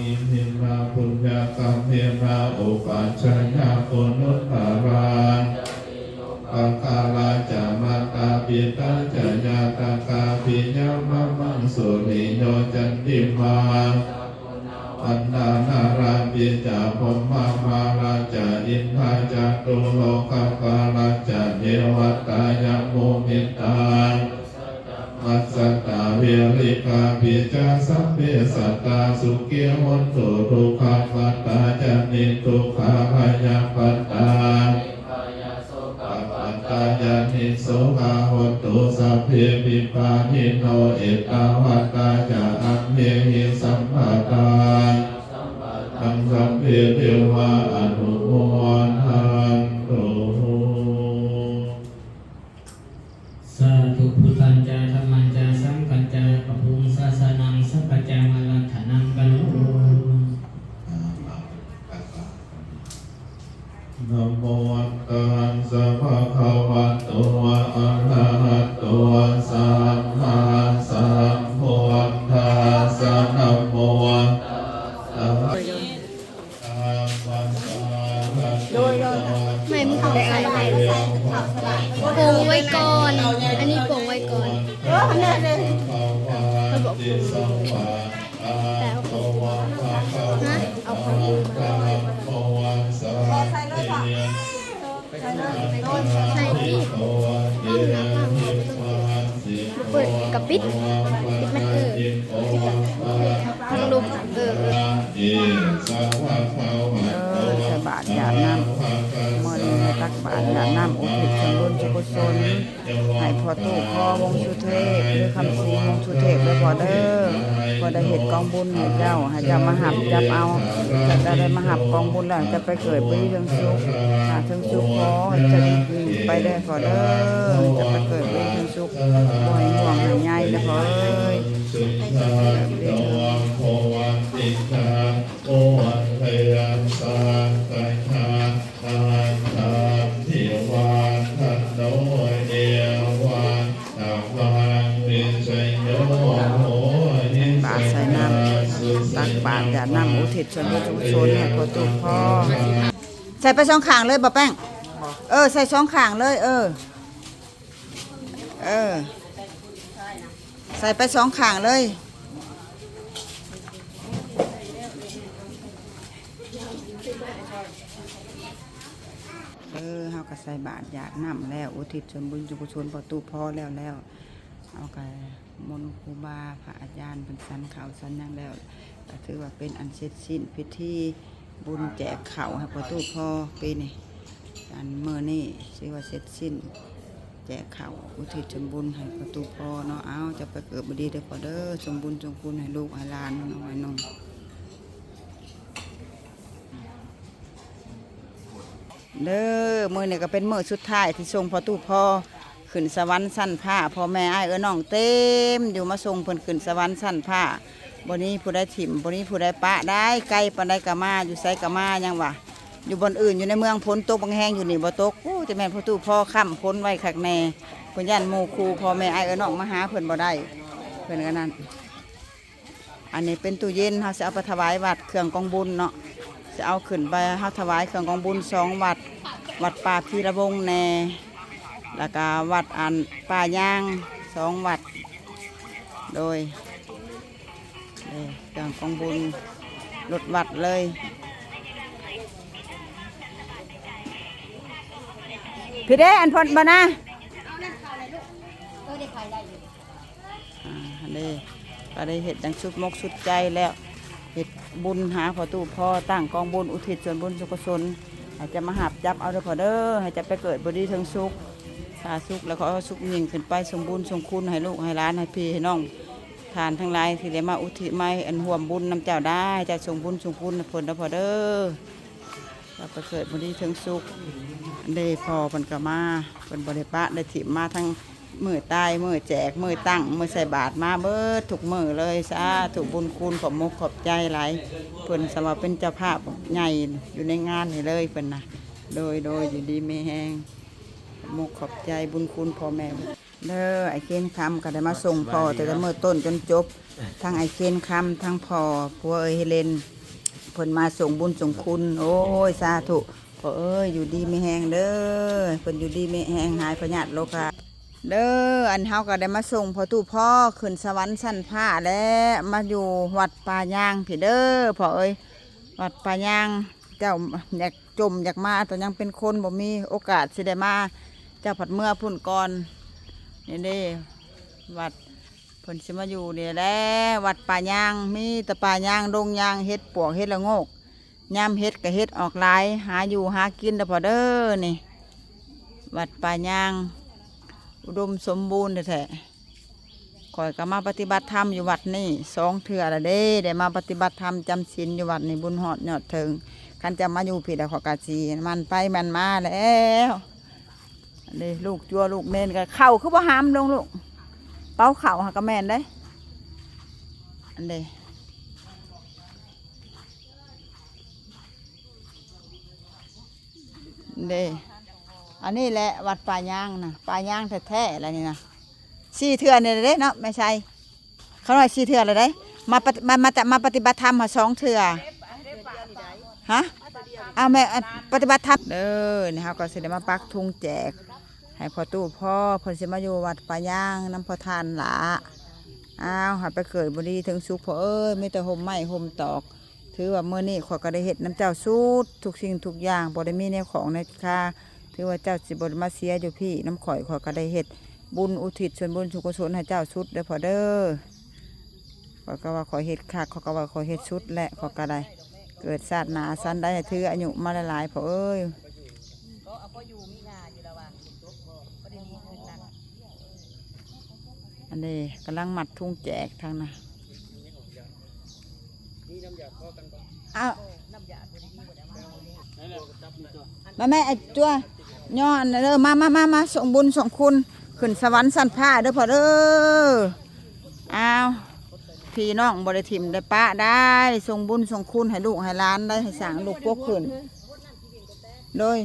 Iminā puññakammena upajjhāyā guṇuttarā, pākārā ca mātā pitā ca ñātakā piyā mamaṃ, suriyo candimā varuṇā narāpi ca, brahmamārā ca indā ca catulokapālā ca devatā, yamo mittā ca majjhattā verikāpi ca, sabbe sattā sukhī hontu, dukkhappattā ca niddukkhā, bhayappattā ca nibbhayā, sokappattā ca nissokā hontu, sabbepi pāṇino. Ettāvatā ca amhehi sambhataṃ, sabbe devā anumodantu. Sādhu. Buddhañca dhammañca saṅghañca, pabbaṃ sāsanaṃ sabbañca, ratanaṃ karoma. Namo tassa bhagavato arahato sammāsambuddhassa. Namo tassa ໂດຍ ໂດຍ ແມ່ນ ປອງໄວ້ກ່ອນ ອັນນີ້ປອງໄວ້ກ່ອນ ເອີ ອັນນັ້ນເດ້ ເຂົາບອກ ແຕ່ເອົາຂອງ ຮະ ເອົາຂອງ ໃສ່ຕິ ເປີດກະປິດ ປິດມັນ ເອີ ທາງລຸກ ເອີ ເອີ ເອີ ໃສ່ບາດຢາດນ້ຳ ມື້ນີ້ໃຫ້ຕັກບາດຢາດນ້ຳ ອຸທິດສ່ວນບຸນສ່ວນກຸສົນ ໃຫ້ພໍ່ຕູ້ພໍ່ວົງສຸເທບ ຫຼື ຄຳສີວົງສຸເທບເດີພໍ່ເດີ ພໍ່ໄດ້ເຮັດກອງບຸນໃຫ້ເຈົ້າ ໃຫ້ເຈົ້າມາຮັບຈັບເອົາ ຖ້າເຈົ້າໄດ້ມາຮັບກອງບຸນແລ້ວ ໃຫ້ເຈົ້າໄປເກີດຢູ່ເທິງສຸກ ຖ້າເທິງສຸກ ຂໍໃຫ້ເຈົ້າໄປເດີພໍ່ເດີ ໃຫ້ເຈົ້າໄປເກີດຢູ່ເທິງສຸກ ບໍ່ໃຫ້ຫ່ວງໃຫ້ໃຍເດີພໍ່ເອີຍ ໃຫ້ເຈົ້າໄປເກີດຢູ່ເທິງສຸກ ບາດໃສ່ນ້ຳ ຕັກບາດຢາດນ້ຳ ອຸທິດສ່ວນບຸນສ່ວນກຸສົນໃຫ້ພໍ່ຕູ້ພໍ່ ໃສ່ໄປສອງຂ້າງເລີຍບໍ່ແປ້ງ ເອີ ໃສ່ສອງຂ້າງເລີຍ ເອີ ເອີ ໃສ່ໄປສອງຂ້າງເລີຍ ເອີ ເຮົາກໍໃສ່ບາດຢາດນ້ຳແລ້ວ ອຸທິດສ່ວນບຸນສ່ວນກຸສົນພໍ່ຕູ້ພໍ່ແລ້ວແລ້ວ ເຮົາກໍມົນຄູບາພະອາຈານເພິ່ນສັນເຂົ້າສັນຫຍັງແລ້ວ ກໍຖືວ່າເປັນອັນເສັດສິ້ນພິທີບຸນແຈກເຂົ້າໃຫ້ພໍ່ຕູ້ພໍ່ປີນີ້ ອັນມື້ນີ້ຖືວ່າເສັດສິ້ນ ແຈກເຂົ້າອຸທິດສ່ວນບຸນໃຫ້ພໍ່ຕູ້ພໍ່ເນາະ ເອົາ ເຈົ້າໄປເກີດບໍ່ດີເດີພໍ່ເດີ ສົ່ງບຸນສົ່ງຄຸນໃຫ້ລູກໃຫ້ຫຼານນ້ອງໃຫ້ໜຸ່ມ ເດີ ມື້ນີ້ກໍເປັນມື້ສຸດທ້າຍທີ່ສົ່ງພໍ່ຕູ້ພໍ່ຂຶ້ນສະຫວັນຊັ້ນຟ້າ ພໍ່ແມ່ອ້າຍເອື້ອຍນ້ອງເຕັມຢູ່ ມາສົ່ງເພິ່ນຂຶ້ນສະຫວັນຊັ້ນຟ້າ ບໍ່ມີຜູ້ໃດຖິ້ມ ບໍ່ມີຜູ້ໃດປະໄດ້ ໄກປານໃດກໍມາ ຢູ່ໃສກໍມາ ຫຍັງວ່າ ຢູ່ບ່ອນອື່ນ ຢູ່ໃນເມືອງຝົນຕົກບັກແຮງ ຢູ່ນີ້ບໍ່ຕົກ ໂອ້ ຈະແມ່ນພໍ່ຕູ້ພໍ່ຄ້ຳຝົນໄວ້ຄັກແນ່ ເພິ່ນຢ້ານໝູ່ຄູ່ພໍ່ແມ່ອ້າຍເອື້ອຍນ້ອງມາຫາເພິ່ນບໍ່ໄດ້ ເພິ່ນກໍນັ້ນ ອັນນີ້ເປັນຕູ້ເຢັນ ເຮົາຊິເອົາໄປຖະຫວາຍວັດ ເຄື່ອງກອງບຸນເນາະ ຊິເອົາຂຶ້ນໄປ ເຮົາຖະຫວາຍເຄື່ອງກອງບຸນສອງວັດ ວັດປ່າພີລະວົງແດ່ ແລ້ວກະວັດ ອັນ ປ່າຍາງສອງວັດ ໂດຍ ເອີ ເຄື່ອງຂອງບຸນລົດວັດເລີຍ. ພີ້ເດ້ ອັນເພິ່ນບໍ່ນະ ອ່າ ເດ້ ກໍໄດ້ເຮັດຢ່າງສຸດມົກສຸດໃຈແລ້ວ ເຮັດບຸນຫາພໍ່ຕູ້ພໍ່ ຕັ້ງກອງບຸນອຸທິດສ່ວນບຸນສ່ວນກຸສົນ ໃຫ້ເຈົ້າມາຮັບຈັບເອົາເດີພໍ່ເດີ ໃຫ້ເຈົ້າໄປເກີດບໍ່ດີເຖິງສຸກ ສາທຸ ແລ້ວຂໍໃຫ້ສຸກຍິ່ງຂຶ້ນໄປ ສົ່ງບຸນສົ່ງຄຸນໃຫ້ລູກໃຫ້ຫຼານ ໃຫ້ພີ່ໃຫ້ນ້ອງ ທ່ານທັງຫຼາຍທີ່ໄດ້ມາອຸທິດ ມາອັນຮ່ວມບຸນນຳເຈົ້າໄດ້ ເຈົ້າສົ່ງບຸນສົ່ງຄຸນໃຫ້ເພິ່ນເດີພໍ່ເດີ ເຈົ້າໄປເກີດບໍ່ດີເຖິງສຸກ. ອັນເດພໍ່ເພິ່ນກໍມາ ເພິ່ນບໍ່ໄດ້ປະໄດ້ຖິ້ມ ມາທັງມື້ຕາຍ ມື້ແຈກ ມື້ຕັ້ງ ມື້ໃສ່ບາດ ມາເບິດທຸກມື້ເລີຍ. ສາທຸ ບຸນຄຸນ ຂອບມົກຂອບໃຈຫຼາຍ ເພິ່ນສຳວ່າເປັນເຈົ້າພາບໃຫຍ່ຢູ່ໃນງານນີ້ເລີຍເພິ່ນນະ. ໂດຍ ໂດຍ ຢູ່ດີມີແຮງ ຂອບມົກຂອບໃຈບຸນຄຸນພໍ່ແມ່ ເດີ. ອ້າຍເຄນຄຳກໍໄດ້ມາສົ່ງພໍ່ແຕ່ ແຕ່ມື້ຕົ້ນຈົນຈົບ ທັງອ້າຍເຄນຄຳ ທັງພໍ່ຜົວເອີຍເຮເລນ ເພິ່ນມາສົ່ງບຸນສົ່ງຄຸນ. ໂອ້ຍ ສາທຸ ພໍ່ເອີຍ ຢູ່ດີມີແຮງເດີ ເພິ່ນຢູ່ດີມີແຮງ ຫາຍພະຍາດໂລຄາເດີ. ອັນເຮົາກໍໄດ້ມາສົ່ງພໍ່ຕູ້ພໍ່ຂຶ້ນສະຫວັນຊັ້ນຟ້າແລ້ວ ມາຢູ່ວັດປ່າຍາງພີ້ເດີພໍ່ເອີຍ. ວັດປ່າຍາງ ເຈົ້າຢາກ ຈົ່ມຢາກມາ ຕອນຍັງເປັນຄົນບໍ່ມີໂອກາດຊິໄດ້ມາ ເຈົ້າພັດເມືອພຸ້ນກ່ອນ. ນີ້ເດ້ ວັດເພິ່ນຊິມາຢູ່ນີ້ແຫຼະ ວັດປ່າຍາງ ມີແຕ່ປ່າຍາງ ດົງຍາງ ເຫັດປວກ ເຫັດລະໂງກ ຍາມເຫັດກໍເຫັດອອກຫຼາຍ ຫາຢູ່ຫາກິນເດີພໍ່ເດີ. ນີ້ວັດປ່າຍາງ ອຸດົມສົມບູນແທ້ໆ. ຂ້ອຍກໍມາປະຕິບັດທຳຢູ່ວັດນີ້ສອງເທື່ອລະເດ້ ໄດ້ມາປະຕິບັດທຳຈຳສິນຢູ່ວັດນີ້ ບຸນຮອດຍອດເຖິງ. ຄັນເຈົ້າມາຢູ່ພີ້ລະ ຂ້ອຍກໍຊິໝັ່ນໄປໝັ່ນມາແລ້ວ. ອັນນີ້ລູກຈົວລູກເນນກໍ ເຂົ້າຄືບໍ່ຫາມລົງລູກ ເປົາເຂົ້າຫາກໍແມ່ນເດ້. ອັນນີ້ ເດ້ ອັນນີ້ແຫຼະວັດປ່າຍາງນະ ປ່າຍາງແທ້ໆລະນີ້ນະ. ສີ່ເທື່ອນີ້ລະເດ້ເນາະແມ່ໄຊ ຂ້ານ້ອຍສີ່ເທື່ອລະເດ້ ມາປະຕິ ມາ ມາ ມາປະຕິບັດທຳຫາສອງເທື່ອ. ຮະ ອ້າວ ແມ່ ອັນປະຕິບັດທຳເດີ. ນີ້ເຮົາກໍຊິໄດ້ມາປັກທຸງແຈກໃຫ້ພໍ່ຕູ້ພໍ່ ເພິ່ນຊິມາຢູ່ວັດປ່າຍາງນຳພໍ່ທ່ານຫຼ້າ. ອ້າວ ໃຫ້ໄປເກີດບໍ່ດີເຖິງສຸກພໍ່ເອີຍ ມີແຕ່ຮົ່ມໄມ້ຮົ່ມຕອກ. ຖືວ່າມື້ນີ້ຂ້ອຍກໍໄດ້ເຮັດນຳເຈົ້າສຸດທຸກສິ່ງທຸກຢ່າງ ບໍ່ໄດ້ມີແນວຂອງໃນຄາ ຖືວ່າເຈົ້າຊິບໍ່ໄດ້ມາເສຍຢູ່ພີ້ນຳຂ້ອຍ ຂ້ອຍກໍໄດ້ເຮັດບຸນອຸທິດສ່ວນບຸນສ່ວນກຸສົນໃຫ້ເຈົ້າສຸດເດີພໍ່ເດີ. ຂ້ອຍກໍວ່າຂ້ອຍເຮັດຄັກ ຂ້ອຍກໍວ່າຂ້ອຍເຮັດສຸດແຫຼະ ຂ້ອຍກໍໄດ້ເກີດຊາດໜ້າຊາດໃດໃຫ້ຖືອາຍຸມາຫຼາຍໆພໍ່ເອີຍ. ອັນນີ້ກຳລັງມັດທຸງແຈກທາງນະ. ອ້າວ ມາແມ່ ໄອ້ຕົວ ຍ້ອນເດີ ມາ ມາ ມາ ມາ ສົ່ງບຸນສົ່ງຄຸນຂຶ້ນສະຫວັນຊັ້ນຟ້າເດີພໍ່ເດີ. ອ້າວ ພີ່ນ້ອງບໍ່ໄດ້ຖິ້ມໄດ້ປະໄດ້ ສົ່ງບຸນສົ່ງຄຸນໃຫ້ລູກໃຫ້ຫຼານໄດ້ ໃຫ້ສ້າງລູກກົກຂຶ້ນ ໂດຍ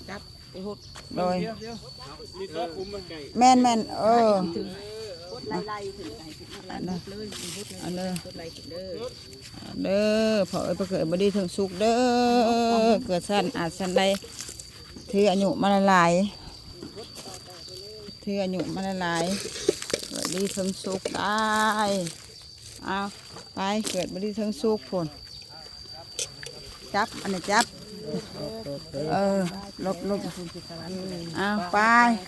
ຈັບໄປຫົດ ໂດຍ ແມ່ນໆ ເອີ ຫົດໄລ່ໆ ຂຶ້ນໄປ ອັນນັ້ນ ອັນເດີ ຫົດໄລ່ໆ ຫົດໄລ່ຂຶ້ນເດີ ເດີ ພໍ່ເອີຍ ໄປເກີດບໍ່ດີເຖິງສຸກເດີ ເກີດຊັ້ນອາດຊັ້ນໃດ ຖືອາຍຸມາຫຼາຍໆ ຖືອາຍຸມາຫຼາຍໆ ເກີດດີເຖິງສຸກໄດ້. ເອົາ ໄປ ເກີດບໍ່ດີເຖິງສຸກພຸ້ນ ຈັບ ອັນນີ້ຈັບ ເອີ ຫຼົບໆ ເອົາ ໄປ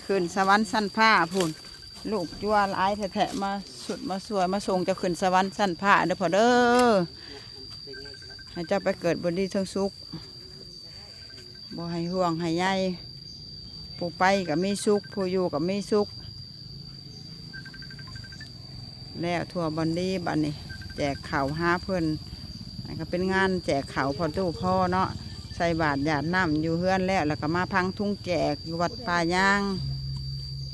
ຂຶ້ນສະຫວັນຊັ້ນຟ້າພຸ້ນ ລູກຈົວຫຼາຍແທ້ໆ ມາຊຸດມາຊ່ວຍ ມາສົ່ງເຈົ້າຂຶ້ນສະຫວັນຊັ້ນຟ້າເດີພໍ່ເດີ ໃຫ້ເຈົ້າໄປເກີດບໍ່ດີເຖິງສຸກ. ບໍ່ໃຫ້ຫ່ວງໃຫ້ໃຍ ຜູ້ໄປກໍມີສຸກ ຜູ້ຢູ່ກໍມີສຸກ ແລ້ວທົ່ວບ່ອນດີ ບັດນີ້ແຈກເຂົ້າຫາເພິ່ນ ອັນກໍເປັນງານແຈກເຂົ້າພໍ່ຕູ້ພໍ່ເນາະ ໃສ່ບາດຢາດນ້ຳຢູ່ເຮືອນແລ້ວ ແລ້ວກໍມາພັງທຸງແຈກຢູ່ວັດປ່າຍາງ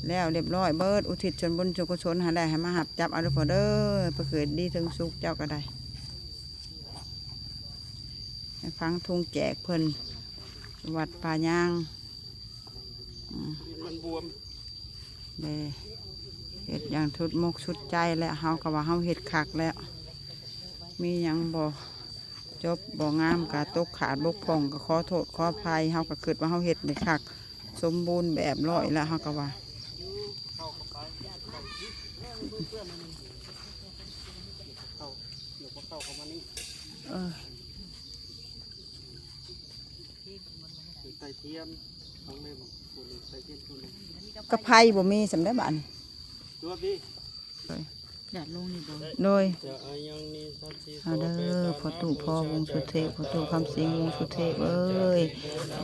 ແລ້ວລຽບຮ້ອຍເບິດ ອຸທິດສ່ວນບຸນສ່ວນກຸສົນໃຫ້ແລ້ວ ໃຫ້ມາຮັບຈັບເອົາເດີພໍ່ເດີ ໄປເກີດດີເຖິງສຸກເຈົ້າກໍໄດ້. ໃຫ້ຝັງທຸງແຈກເພິ່ນ ວັດປ່າຍາງ ອືມ ມັນບວມ ເດ້ ເຮັດຢ່າງສຸດມົກສຸດໃຈແລ້ວ ເຮົາກໍວ່າເຮົາເຮັດຄັກແລ້ວ ມີຫຍັງບໍ່ຈົບບໍ່ງາມ ກະຕົກຂາດບົກຜ່ອງ ກະຂໍໂທດຂໍອະໄພ ເຮົາກະຄິດວ່າເຮົາເຮັດໄດ້ຄັກ ສົມບູນແບບຮ້ອຍແລ້ວ ເຮົາກໍວ່າ ເຂົ້າໄປ ເຂົ້າໄປ ເອີ ໄຕ້ທຽນ ຂອງແມ່ບຸນ ໄຕ້ທຽນ ກັບໄຟບໍ່ມີສ່ຳໃດບາດນີ້ ຕົວພີ່ ຢາດລົງນີ້ບໍ່ ໂດຍ ເອົາເດີ ພໍ່ຕູ້ພໍ່ວົງສຸເທບ ພໍ່ຕູ້ຄຳສິງວົງສຸເທບເອີຍ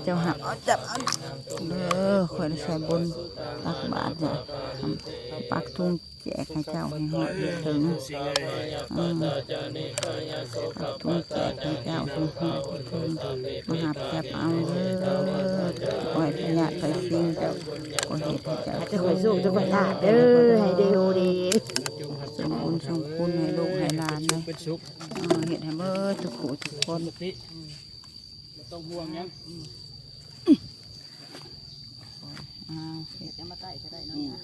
ເຈົ້າຮັບເອົາຈັບເອົາເດີ ຂ້ອຍໄດ້ໃສ່ບຸນຕັກບາດ ປາກທຸງ ແຈກໃຫ້ເຈົ້າໃຫ້ຮອດໃຫ້ເຖິງ ເອີ ປາກທຸງແຈກໃຫ້ເຈົ້າໃຫ້ຮອດໃຫ້ເຖິງ ມາຮັບຈັບເອົາເດີ ຂໍໃຫ້ພະຍາດໄພສິງເຈົ້າ ຂໍເຮັດໃຫ້ເຈົ້າ ໃຫ້ເຈົ້າຂ້ອຍໂຊກເຈົ້າຂ້ອຍລາບເດີ ໃຫ້ໄດ້ໂອເດ ສົ່ງບຸນສົ່ງຄຸນໃຫ້ລູກໃຫ້ຫຼານເດີ ເອີ ເຮັດໃຫ້ເບິດທຸກຜູ້ທຸກຄົນ ບໍ່ຕ້ອງຫ່ວງຫຍັງ ອ້າວ ເຮັດ ເອົາມາໄຕ້ກໍໄດ້ເນາະ ອືມ ເ